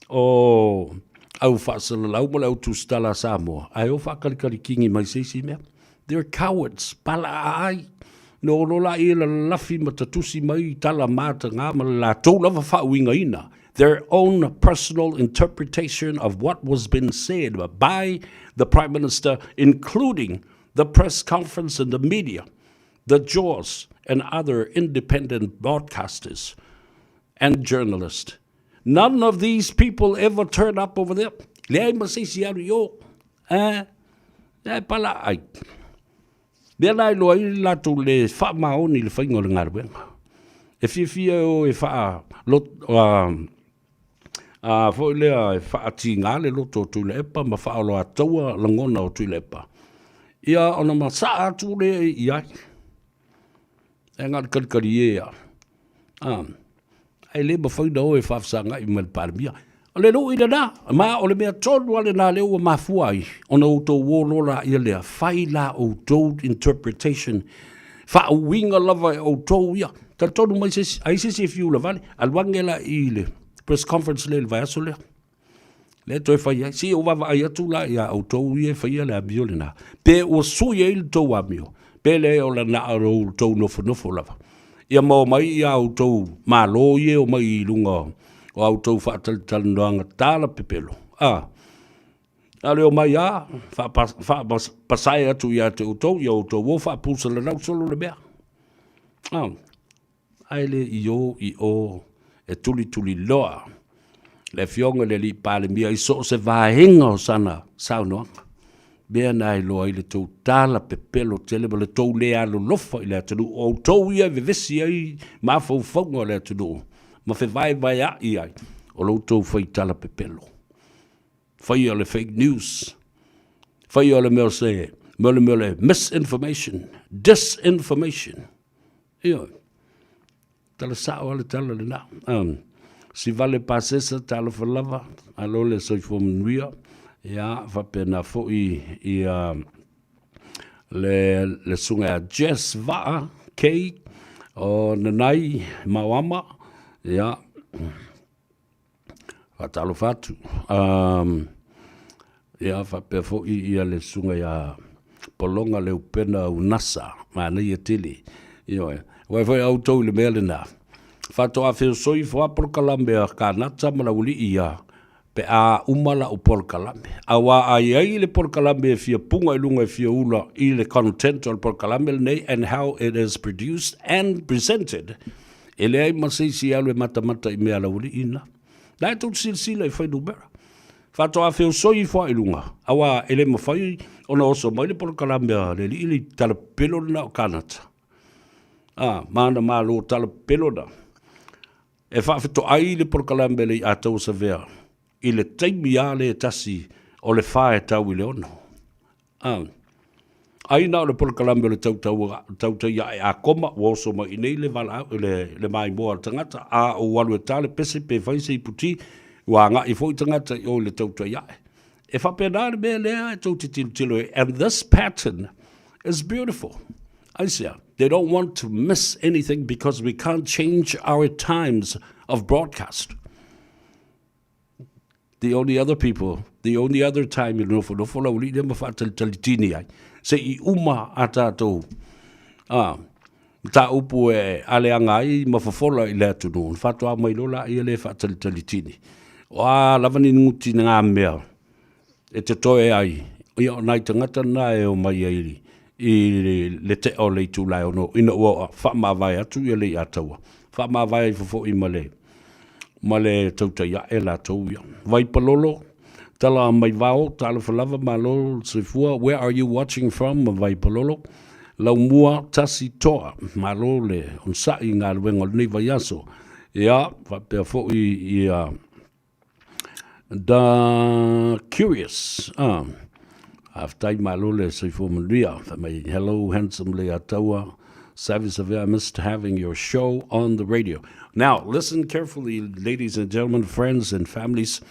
o au faasalalau ma le au tusitala a Samoa, ae o faakalikali kini mai se isi mea. They're cowards, palaaai. No ono la ia lalafi ma tatusi mai tala mataga ma le latou lava faauigaina. Their own personal interpretation of what was been said by the Prime Minister, including the press conference and the media, the jaws and other independent broadcasters and journalists. None of these people ever turn up over there. Leai ma se isi alu i o. Eh, e pala ai. Mea la e loa ai le latou le faamaoni i le faiga o le galuega. E fiafia e o e faa, lot, uh, a foi lea e faatiga le loto o Tuilaepa ma faaoloataua lagona o Tuilaepa. Ia ona masaa atu lea i ai. E na o le kalikali e a. A, ae le mafai ona o e faafesagai ma le Palemia. O le lui lena, ma o le mea tonu lava lena lea ua mafua ai ona outou o loa laia lea, fai la outou interpretation, faauiga lava e outou ia. Talitonu mai se isi, ai se isi e fiu ulavale, alu ane la i le press conference lea i le vaiaso lea. Lea toe fai ai, se i ou vaavaai atu la iā outou ia e faia le amio lena, pe ua sui ai le tou amio, pe leai o lana o lo outou nofonofo lava. Ia maua mai ia outou malo ia e omai i luga o a outou faatalatalanoaga tala pepelo, a, a le omai a faapasae atu ia te outou, ia outou o faapusalalau solo le mea. A. Ae le i o i o e tulituliloa le Afioga i le Alii Palemia i so o se vaega o sana saunoaga. Mea na e iloa ai le tou tala pepelo tele ma le tou le alolofa i le atunuu, o outou ia e vevesi ai mafaufauga o le atunuu ma fevaevaea'i ai, o lo outou fai tala pepelo. Faia le fake news, faia le mea o se, mea o le mea o le misinformation, disinformation. Ioe. Tala sao lava le tala lena. Um, Sivale Pasesa, talofa lava, alo le soifua manuia. Ia, faapena foi ia le, le susuga ia Jess Vaa K o Nanai Maoama. Ia, Faatalofa atu. Um, ia, faapea foi ia le susuga ia Pologa Leupena Unasa, manaia tele. Ioe. Aua foi a outou i le mea lena. Faatoa feosoi ifo lava polokalame a Kanata ma Laualii ia pe a uma lau polokalame. Aua a i ai le polokalame e fia puga i luga e fia ula i le content o le polokalame lenei and how it is produced and presented, E leai ma se isi e alu e matamata i mea a laualii na. La e tou te silasila i fuainumera. Faatoa feosoi ifo a i luga, auā e le mafai ona oso mai le polokalame a le alii le tala pepelo lena o Kanata. A, ma ana malo tala pepelo na. E faafetoai le polokalame le i Ataua Savea i le taimi a le tasi o le fa e tau i le ono. A. Ai na o le polokalame o le tautai ae a koma, ua oso mai i nei le valaau, le, le maimoa a le tagata, a ou alu e ta le pese pe fai se iputi, ua agai foi tagata i o i le tautai ae. E faapena le mea lea e tou te tilotilo ai, and this pattern is beautiful. Aisea? They don't want to miss anything because we can't change our times of broadcast. The only other people, the only other time i nofonofo lau alii lea ma faatalitali tini ai, se i uma a tatou a, mataupu e aleaga ai ma fofola i le atunuu, ona faatoa mai loa laia lea e faatalitali tini. O a lava ni guti ngā mea e totoe ai, ia o nai tagata na e omai ai i le tea o le itula e ono ina ua faamavae atu ia Leiataua, faamavae ifo foi ma le ma le tautai ae latou ia. Vaipalolo, tala mai vao, talofa lava, malo le soifua, where are you watching from, Vaipalolo? Laumua tasi toa, malo le onosai i galuega o lenei vaiaso. Ia, faapea foi ia The Curious, ah, faafetai malo le soifua manuia. Fai mai, hello handsome Leiataua, Savvy Savea, I missed having your show on the radio. Now, listen carefully, ladies and gentlemen, friends and families.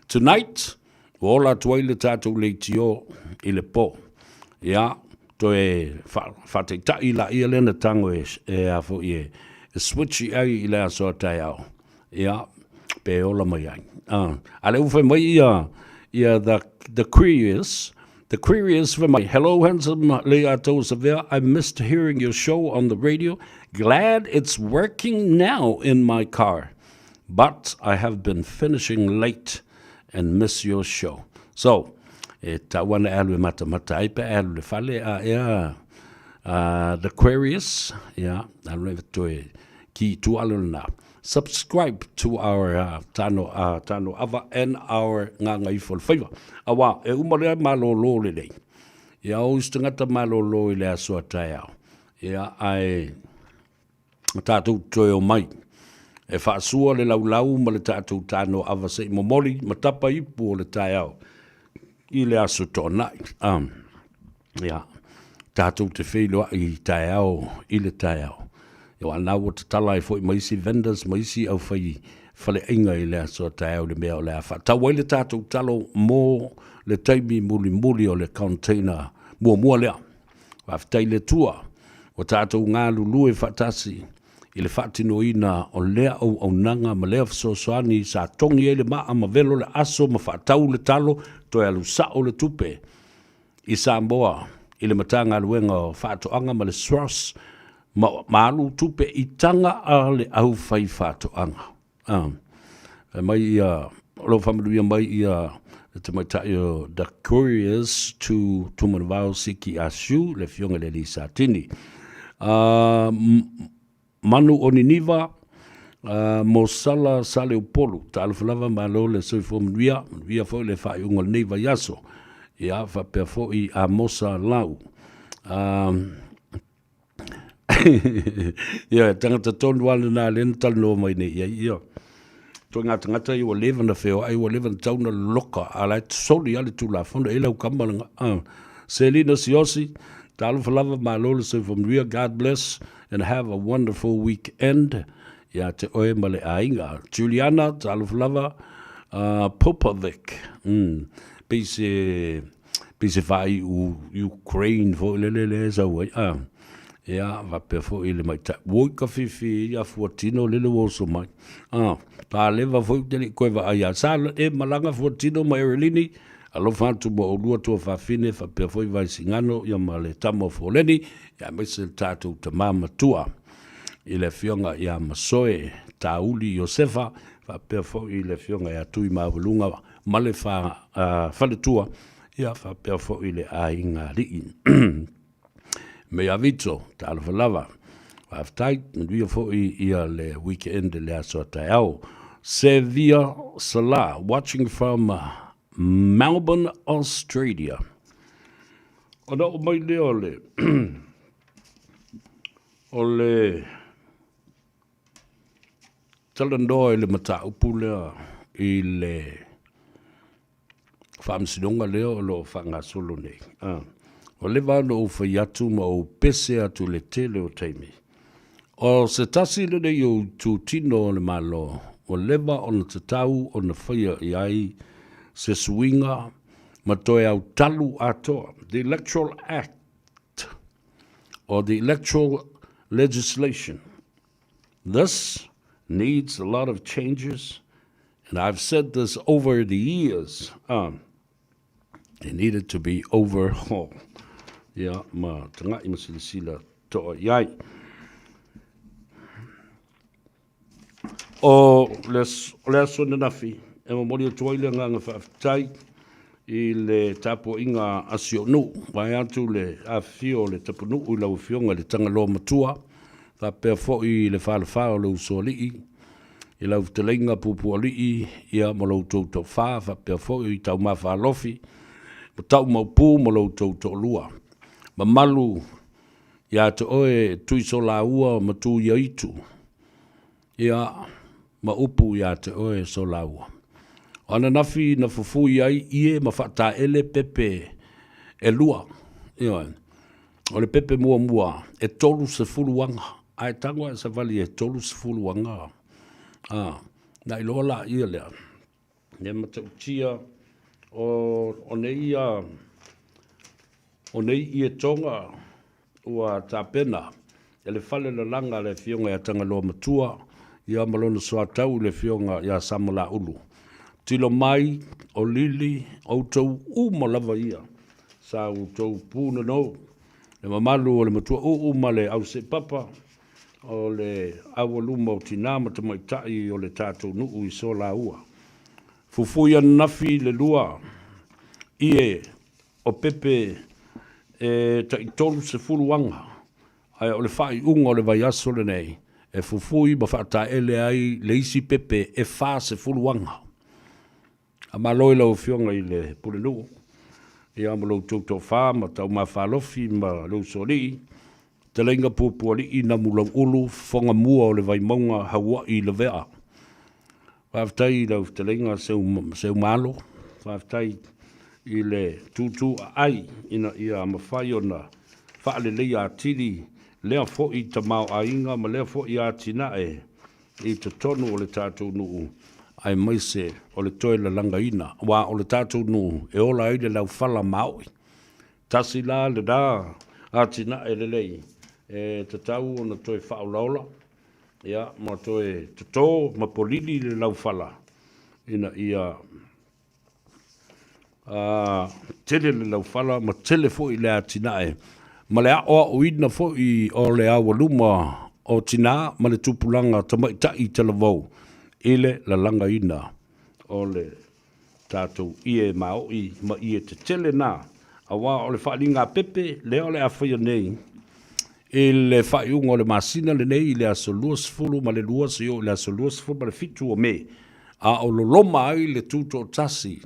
Tonight, ua ola atu ai le tatou leitio i le po. Ia, toe faataitai laia lea na tago e, e a foi e, e switch i ai i le aso a taeao. Ia, pe ola mai ai. A, a lea ua fai mai ia, Ia the the Curious, the Curious fai mai, Hello handsome Leiataua Savea, I missed hearing your show on the radio, glad it's working now in my car, but I have been finishing late and miss your show. So, e tau ana e alu e matamata ai pe e alu le fale a ea uh, the Aquarius, ia, alu e toe ki tua alu lena. Subscribe to our uh, tano, uh, tano ava and our nganga ifo le faiva. Awa, e uma lea malōlō lelei. Ia o isi tagata malōlō i le aso a taeao. Ia, ae tatou toe omai e faasua le laulau ma le tatou tano ava se i momoli ma tapa ipu o le taeao i le aso toanai. Um, ia, tatou te feiloai i taeao i le taeao. Ia wa na ua tatala ai foi ma isi vendors ma isi au fai faleaiga i le aso a taeao i le mea o le a faatau ai le tatou talo mo le taimi mulimuli o le container muamua lea. Faafetai i le Atua ua tatou galulue faatasi i le faatinoina o lea auaunaga ma lea fesoasoani sa togi ai le maa ma velo le aso ma faatau le talo toe alu sao le tupe i Samoa i le Matagaluega o Faatoaga ma le SROS ma, ma alu tupe i taga a le aufaifaatoaga. A, fai mai ia, o lo o faamanuia mai ia le tamaitai o The Couriers to Tumanavao Siki Asiu, le afioga i le alii Satini. A, manu o Niniva, a, mo Sala Saleupolu, talofa lava malo le soifua manuia, manuia foi le faaiuga o lenei vaiaso. Ia, faapea foi Amosa Lau. A, Ia, tagata tonu lava lena lea na talanoa mai nei i ai, ia. Ituaiga tagata ia ua leva ona feoai, ua leva ona tatau ona loloka, a o la e soli lava le Tulafono, e i ai lau kama lena. Selina Siosi, talofa lava, malo le soifua manuia, God bless and have a wonderful weekend ia te oe ma le aiga. Juliana, talofa lava, Popovic, pei se pei se faaiu Ukraine foi lele lea e sau ai, a. Ia, faapea foi le maitaʻi, oi ka fifi ia Fuatino lele ua oso mai. A, paleva foi ou te le i koe vaai ia. Sa e malaga Fuatino ma Erelini, alofa atu mo oulua tuafafine, faapea foi Vaisigano ia ma le tama o Foleni, ia aemaise le tatou tama matua i le afioga ia Masoe Tauli Iosefa, faapea foi le afioga ia Tuimaualuga ma le fa, uh, faletua, ia faapea foi le aiga alii. Me ia Vito, talofa lava. Faafetai, manuia foi ia le weekend le aso a taeao. Sevia Salah, watching from Melbourne, Australia. Ona o mai lea o le o le Talanoa i le mataupu lea i le faamasinoga lea o lo o faagasolo nei. A, ua leva ona ou fai atu ma ou pese atu i le tele o taimi. O se tasi lenei o itutino o le Malo ua leva ona tatau ona faia i ai se suiga ma toe autalu atoa, the Electoral Act or the Electoral Legislation. This needs a lot of changes, and I've said this over the years. It needed to be overhauled. Ia, ma taga'i ma silasila to'a i ai. O le, o le aso ananafi, e momoli atu ai le agaga faafetai i le tapuaiga a si ou nuu, vaeatu le afifio o le tapunuu i lau Afioga i le Tagaloa Matua, faapea foi i le falefa o le Usoalii, i lau fetalaiga Pupualii, ia ma lo outou toafa, faapea foi i Taumafa Alofi, ma Taumaupu ma lo outou toalua. Mamalu ia te oe Tuisolaua ma Tuiaitu, Ia, ma upu ia te oe Solaua. O ananafi na fufui ai ie ma faataele pepe elua. Ioe. O le pepe muamua e 30 aga. Ae tago ae savali e 30 aga. A, na iloa laia lea. E matautia o, o nei ia, o nei ie tonga ua tapena e le fale lalaga a le Afioga ia Tagaloa Matua ia ma lona soatau i le Afioga ia Samalaulu. Tilo mai, o Lili, outou uma lava ia sa outou punonou, le mamalu o le matua uu ma le auseepapa o le aualuma o tinā ma tamaitai o le tatou nuu i Solaua. Fufui ananafi le lua ie o pepe e tai 30 aga, ae o le faaiuga o le vaiaso lenei e fufui ma faataele ai le isi pepe e 40 aga. Faamalo i lau Afioga i le Pulenuu ia ma lo outou toafa ma Taumafalofi ma le Usoalii, Fetalaiga Puapualii Namulauulu, Fofoga Mua o le Vaimauga Hauai Lavea. Faafetai i lau fetalaiga Seumalo, faafetai i le tūtū aai ina ia mafai ona faaleleia atili lea foi tamaoaiga ma lea foi atinae i totonu o le tatou nuu aemaise o le toe lalagaina, aua o le tatou nuu e ola ai le laufala maoi. Tasi la lena atinae lelei e tatau ona toe faaolaola ia ma toe toto ma polili le laufala ina ia tele le laufala ma tele foi le atinae ma le aoaoina foi o le aualuma o tinā ma le tupulaga tamaitai talavou i le lalagaina o le tatou ie maoi ma ie tetele na, aua o le faaliga pepe lea o le a faia nei i le faaiuga o le masina lenei i le aso 22 seia oo i le aso 27 o Me, a o loloma ai le tutoatasi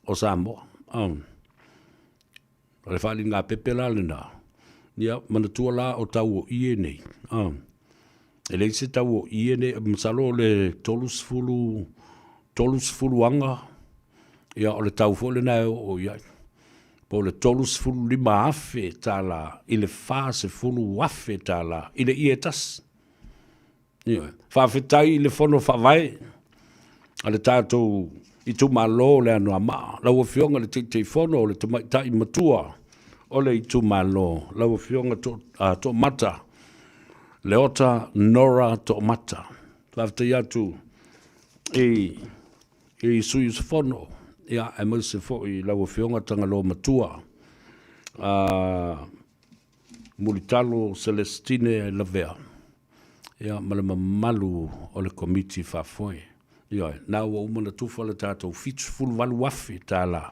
o Samoa. O le faaliga pepe la lena, ia manatua la o tau o ie nei, e leai se tau o ie nei, masalo o le 30, 30 aga, ia o le tau foi lena e oo i ai. Po o le $35,000 i le $40,000 i le ie e tasi. Ioe. Faafetai i le Fono Faavae a le tatou itumalo o le Anoamaa, lau Afioga i le Taitaifono o le Tamaitai Matua o le itumalo, lau Afioga Toomata Leota Nora Toomata. Faafetai atu i i sui usufono, ia, aemaise foi lau Afioga Tagaloa Matua, Mulitalo Celestine Lavea, ia, ma le mamalu o le Komiti Faafoe. Ioe, na ua uma ona tufa le tatou $78,000,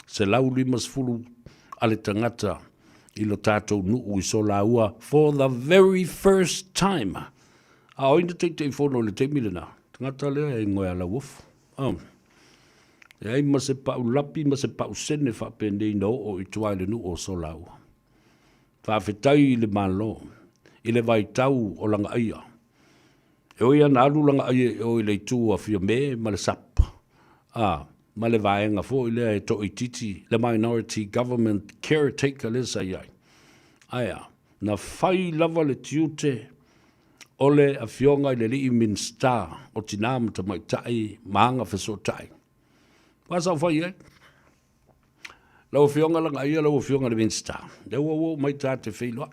150 a le tagata i lo tatou nuu i Solaua for the very first time. A o ai na Taitaifono i le taimi lena? Tagata lea e igoa ia Lauofo. Oh. Leai ma se pau lapi ma se pau sene faapenei na oo i tua i le nuu o Solaua. Faafetai i le Malo i le vaitau o Lagaaia. E ui lava na alu Lagaaia i o i le itu a Fiame ma le SAP, a, ma le vaega foi lea e toaitiiti, le Minority Government Caretaker lea sa i ai. Ae a? Na fai lava le tiute o le Afioga i le alii Minisita o Tina ma Tamaitai ma Agafesootai. Aua sa ou fai i ai, Lau Afioga Lagaaia, lau Afioga i le Minisita, lea ua oo mai ta te feiloai.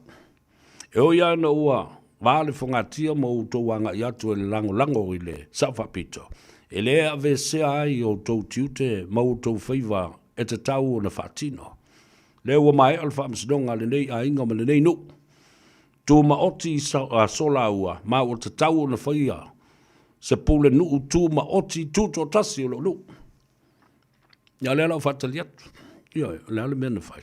E ui lava ina ua va le fogatia ma outou agai atu e lagolago i le Sao Faapito, e le aveesea ai outou tiute ma outou faiva e tatau ona faatino. Lea ua maea le faamasinoga a lenei aiga ma lenei nuu. Tumaoti Solaua ma ua tatau ona faia se pulenuu tumaoti tutoatasi o lou nuu. Ia o lea la ua faatali atu. Ioe, o le a le mea na fai?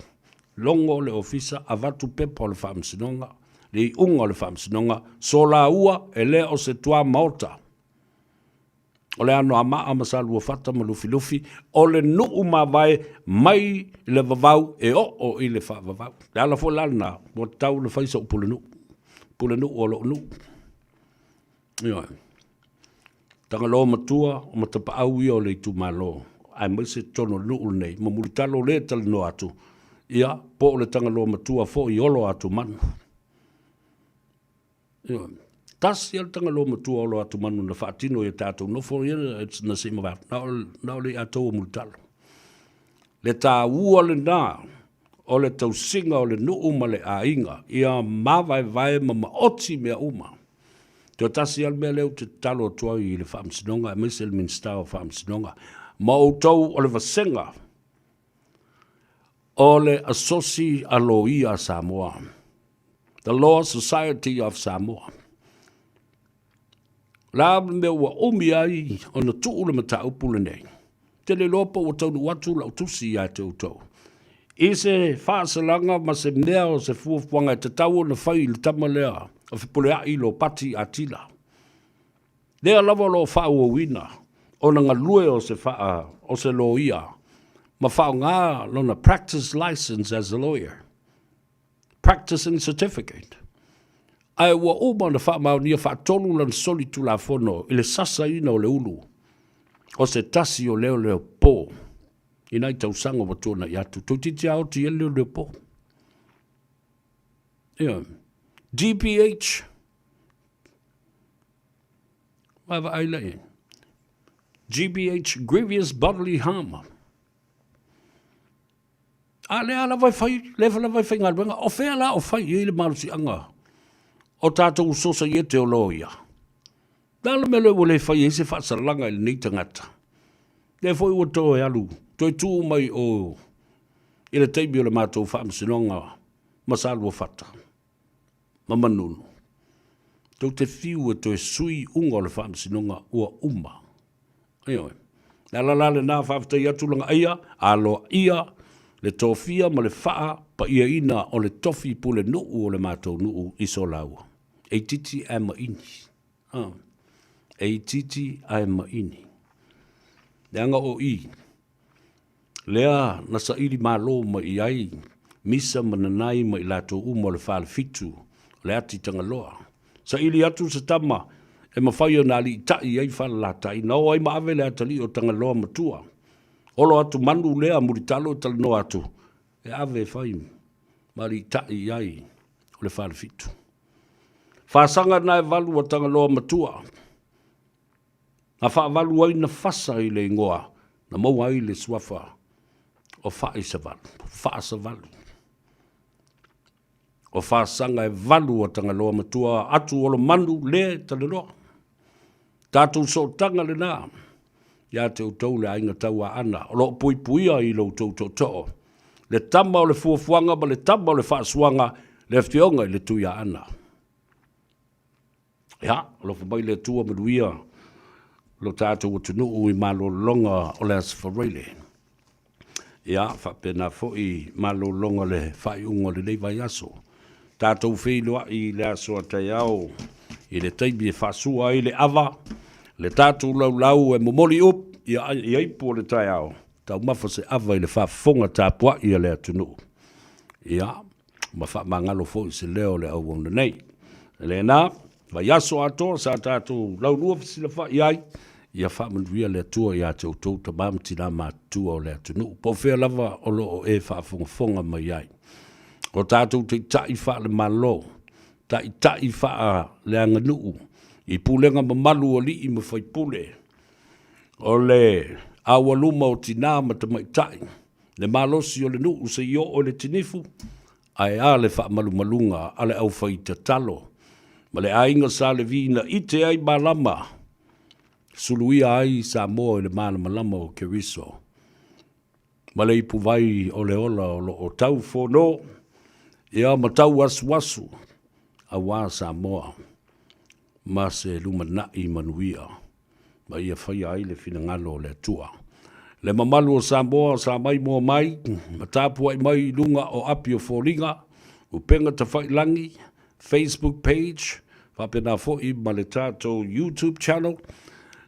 Logo le ofisa, avatu pepa o le faamasinoga, le iuga o le faamasinoga, Solaua e le o se tuamaota. O le Anoamaa ma Saluafata ma Lufilufi, o le nuu mavae mai le vavau e oo i le faavavau. Le ala foi la lena, ua tatau ona fai sou pulenuu, pulenuu o lou nuu. Ioe. Tagaloa matua o matapaau ia o le itumalo, aemaise totonu o le nuu lenei, ma Mulitalo lea e talanoa atu, ia, po o le Tagaloa matua foi Olo Atumanu. Ioe. Tasi lava le Tagaloa matua Olo Atumanu na faatino i a tatou nofo ia na se i mavae atu, na o le Atou o Mulitalo. Le taua lena o le tausiga o le nuu ma le aiga, ia mavaevae ma maoti mea uma. Toe tasi lava le mea lea ou te tatalo atu ai i le Faamasinoga aemaise le Minisita o Faamasinoga ma outou o le vasega o le Asosi a Loia a Samoa, The Law Society of Samoa. O le a le mea ua umi ai ona tuu le mataupu lenei? Ou te le iloa po ua taunuu atu lau tusi ia te outou i se faasalaga ma se mea o se fuafuaga e tatau ona fai i le tama lea o Fepuleai Lopati Atila. Lea lava o lo o faaauauina ona galue o se faa, o se loia ma faaaoga lona practice license as a lawyer. Practicing Certificate, ae ua uma ona faamaonia faatolu lana solitulafono i le sasaina o le ulu o se tasi o leoleopo i nai tausaga ua tuanai atu. Toeitiiti lava oti i ai le leoleopo. Ioe. GBH. Vaavaai la i ai. GBH, Grievous Bodily Harm. A lea lava e fai, lea lava e faigaluega. O fea la o fai i ai le malosiaga o tatou sosaiete o loia? O le a le mea lea ua le fai ai se faasalaga i lenei tagata? Lea foi ua toe alu, toe tuu mai o i le taimi o le matou faamasinoga ma Saluafata ma Manunu. Tou te fiu e toe sui iuga o le faamasinoga ua uma. Ioe. Le ala la lena, faafetai atu Lagaaia, aloaia le tofia ma le faapaiaina o le tofi pulenuu o le matou nuu i Solaua. E itiiti ae maini. E itiiti ae maini. Leaga o i, lea na saili malo mai i ai Misa ma Nanai ma i latou uma o le Falefitu o le Ati Tagaloa. Saili atu se tama e mafai ona aliitai ai Falelatai, na o ai ma ave le atalii o Tagaloa matua. Olo atu manu lea Mulitalo e talanoa atu, e ave e fai ma aliitai i ai o le Falefitu. Fasaga na e valu a Tagaloa matua. Na faavalu ai na fasa i le igoa na maua ai le suafa o Faaisavalu, Faasavalu. O fasaga e valu a Tagaloa matua atu Olomanu le talanoa. Tatou sootaga lena ia te outou le aiga Tauaana o lo o puipuia i lo outou tootoo le tama o le fuafuaga ma le tama o le faasuaga le afioga i le Tuiaana. Ia, alofa mai le Atua manuia lo tatou atunuu i malologa o le Aso Faraile. Ia, faapena foi malologa o le faaiuga o lenei vaiaso. Tatou feiloai i le aso a taeao i le taimi e faasua ai le ava, le tatou laulau e momoli up ia i ipu o le taeao, taumafa se ava i le faafofoga tapuai a le atunuu. Ia, ma faamagalo foi se leo o le auauna nei. E lena, vaiaso atoa sa tatou laulua fesilafai ai, ia faamanuia le Atua ia te outou tama ma tina matutua o le atunuu, po o fea lava o lo o e faafogafoga mai ai. O tatou taitai faale-Malo, taitai faaleaganuu, i pulega mamalu o alii ma faipule, o le aualuma o tina ma tamaitai, le malosi o le nuu seia oo i le tinifu, ae a le faamalumaluga a le aufaitatalo ma le aiga Sa Levi na ite ai malama, suluia ai Samoa i le malamalama o Keriso ma le ipuvai o le ola o lo o tau fono ia ma tau asuasu aua Samoa ma se lumanai manuia. ma ia faia ai le finagalo o le Atua. Le mamalu o Samoa sa mai moa mai ma tapuai mai i luga o api o foliga, upega tafailagi, Facebook page, faapena foi ma le tatou YouTube channel,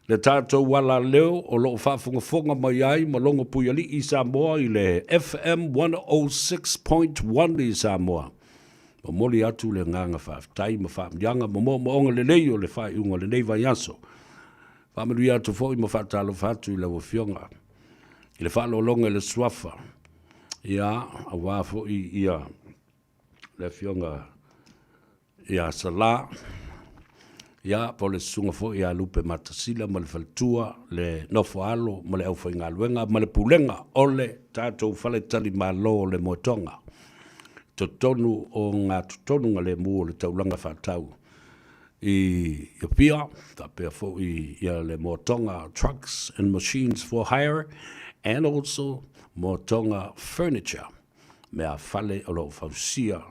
le tatou alaleo o lo o faafogafoga mai ai ma logo Puialii i Samoa i le FM 106.1 i Samoa. Momoli atu le agaga faafetai ma faamanuiaga ma moomooga lelei o le faaiuga o lenei vaiaso. Faamanuia atu foi ma faatalofa atu i lau Afioga i le faaaloaloga i le Suafa, ia, aua foi ia le Afioga ia Sala, ia, po o le Susuga foi ia Lupe Matasila ma le faletua, le nofoaalo ma le aufaigaluega ma le pulega o le tatou faletalimalo o le Moetoga. Totonu o gatotonu galemu o le taulaga faatau. i Apia, faapea foi ia le Moatoga Trucks and Machines for Hire and also Moatoga Furniture, mea fale o lo o fausia i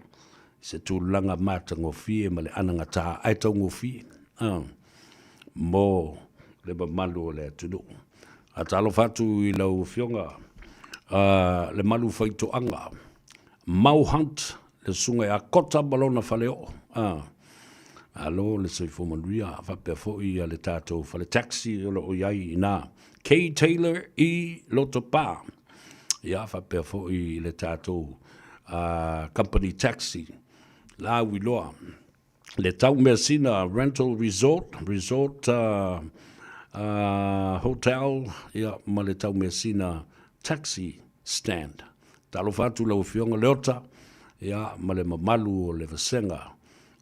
se tulaga matagofie ma le anagata ae taugofie mo le mamalu o le atunuu. A talofa atu i lau Afioga le malu faitoaga Mau Hunt, le susuga ia Kota ma lona faleoo. Malo le soifua manuia faapea foi le tatou fale taxi o lo o i ai i ina. Kay Taylor i Lotopa. Ia faapea foi le tatou company taxi Lauiloa. Le Taumeasina Rental Resort, Resort Hotel ia ma le Taumeasina Taxi Stand. Talofa atu lau Afioga Leota ia ma le mamalu o le vasega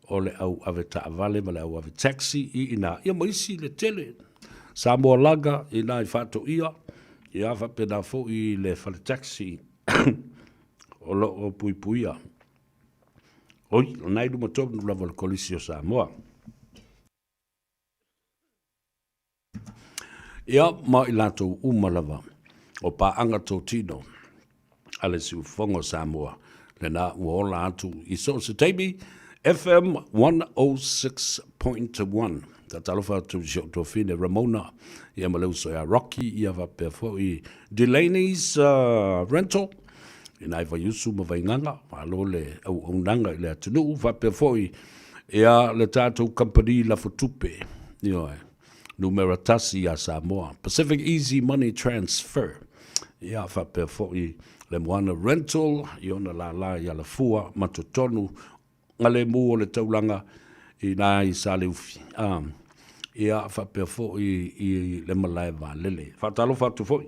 o le au ave taavale ma le au ave taxi i ina ia ma isi le tele Samoa Laga ina i Faatoia ia faapena foi le fale taxi o lo o puipuia. Oi, o na i luma tonu lava o le Kolisi o Samoa. Ia, ma i latou uma lava o paaga totino a le Siufofoga o Samoa, lena ua ola atu i so o se taimi, FM 106.1. Tatalofa atu i si ou tuafine Ramona, ia ma le uso ia Rocky, ia faapea foi Delaney's Rental, i nai Vaiusu ma Vaigaga, malo le auaunaga i le atunuu, faapea foi ia le tatou kamupani lafo tupe, ioe, numera tasi ia Samoa, Pacific Easy Money Transfer, ia faapea foi le Moana Rental i ona lala i Alafua ma totonu nga lemu o le taulaga i ina i Saleufi, a, ia faapea foi i le malae vaalele. Faatalofa atu foi i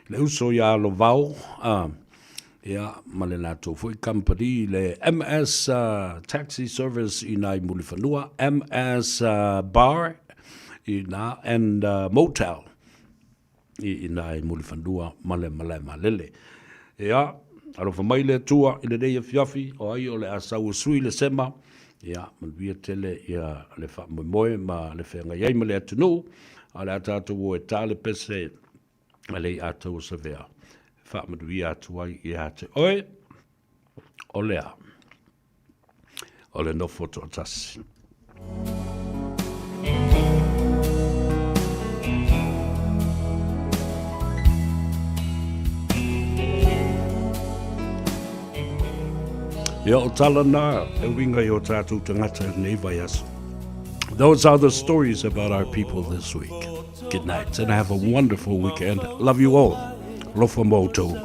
le uso ia Alovao, a, ia ma le latou foi kamupani le MS Taxi Service i ina i Mulifanua, MS Bar i ina and Motel. i ina i Mulifanua ma le malae vaalele. Ia, alofa mai le Atua i lenei afiafi, o ai o le a sau e sui le sema, ia, manuia tele ia le faamoemoe ma le feagai ai ma le atunuu, a o le a tatou o e ta le pese a le Iatau o Savea, e faamanuia atu ai ia te oe, o le a? O le nofo toatasi. Ia o tala nā e uiga i o tātou tangata i lenei vaiaso. Those are the stories about our people this week. Good night and have a wonderful weekend. Love you all. Alofa mo outou uma.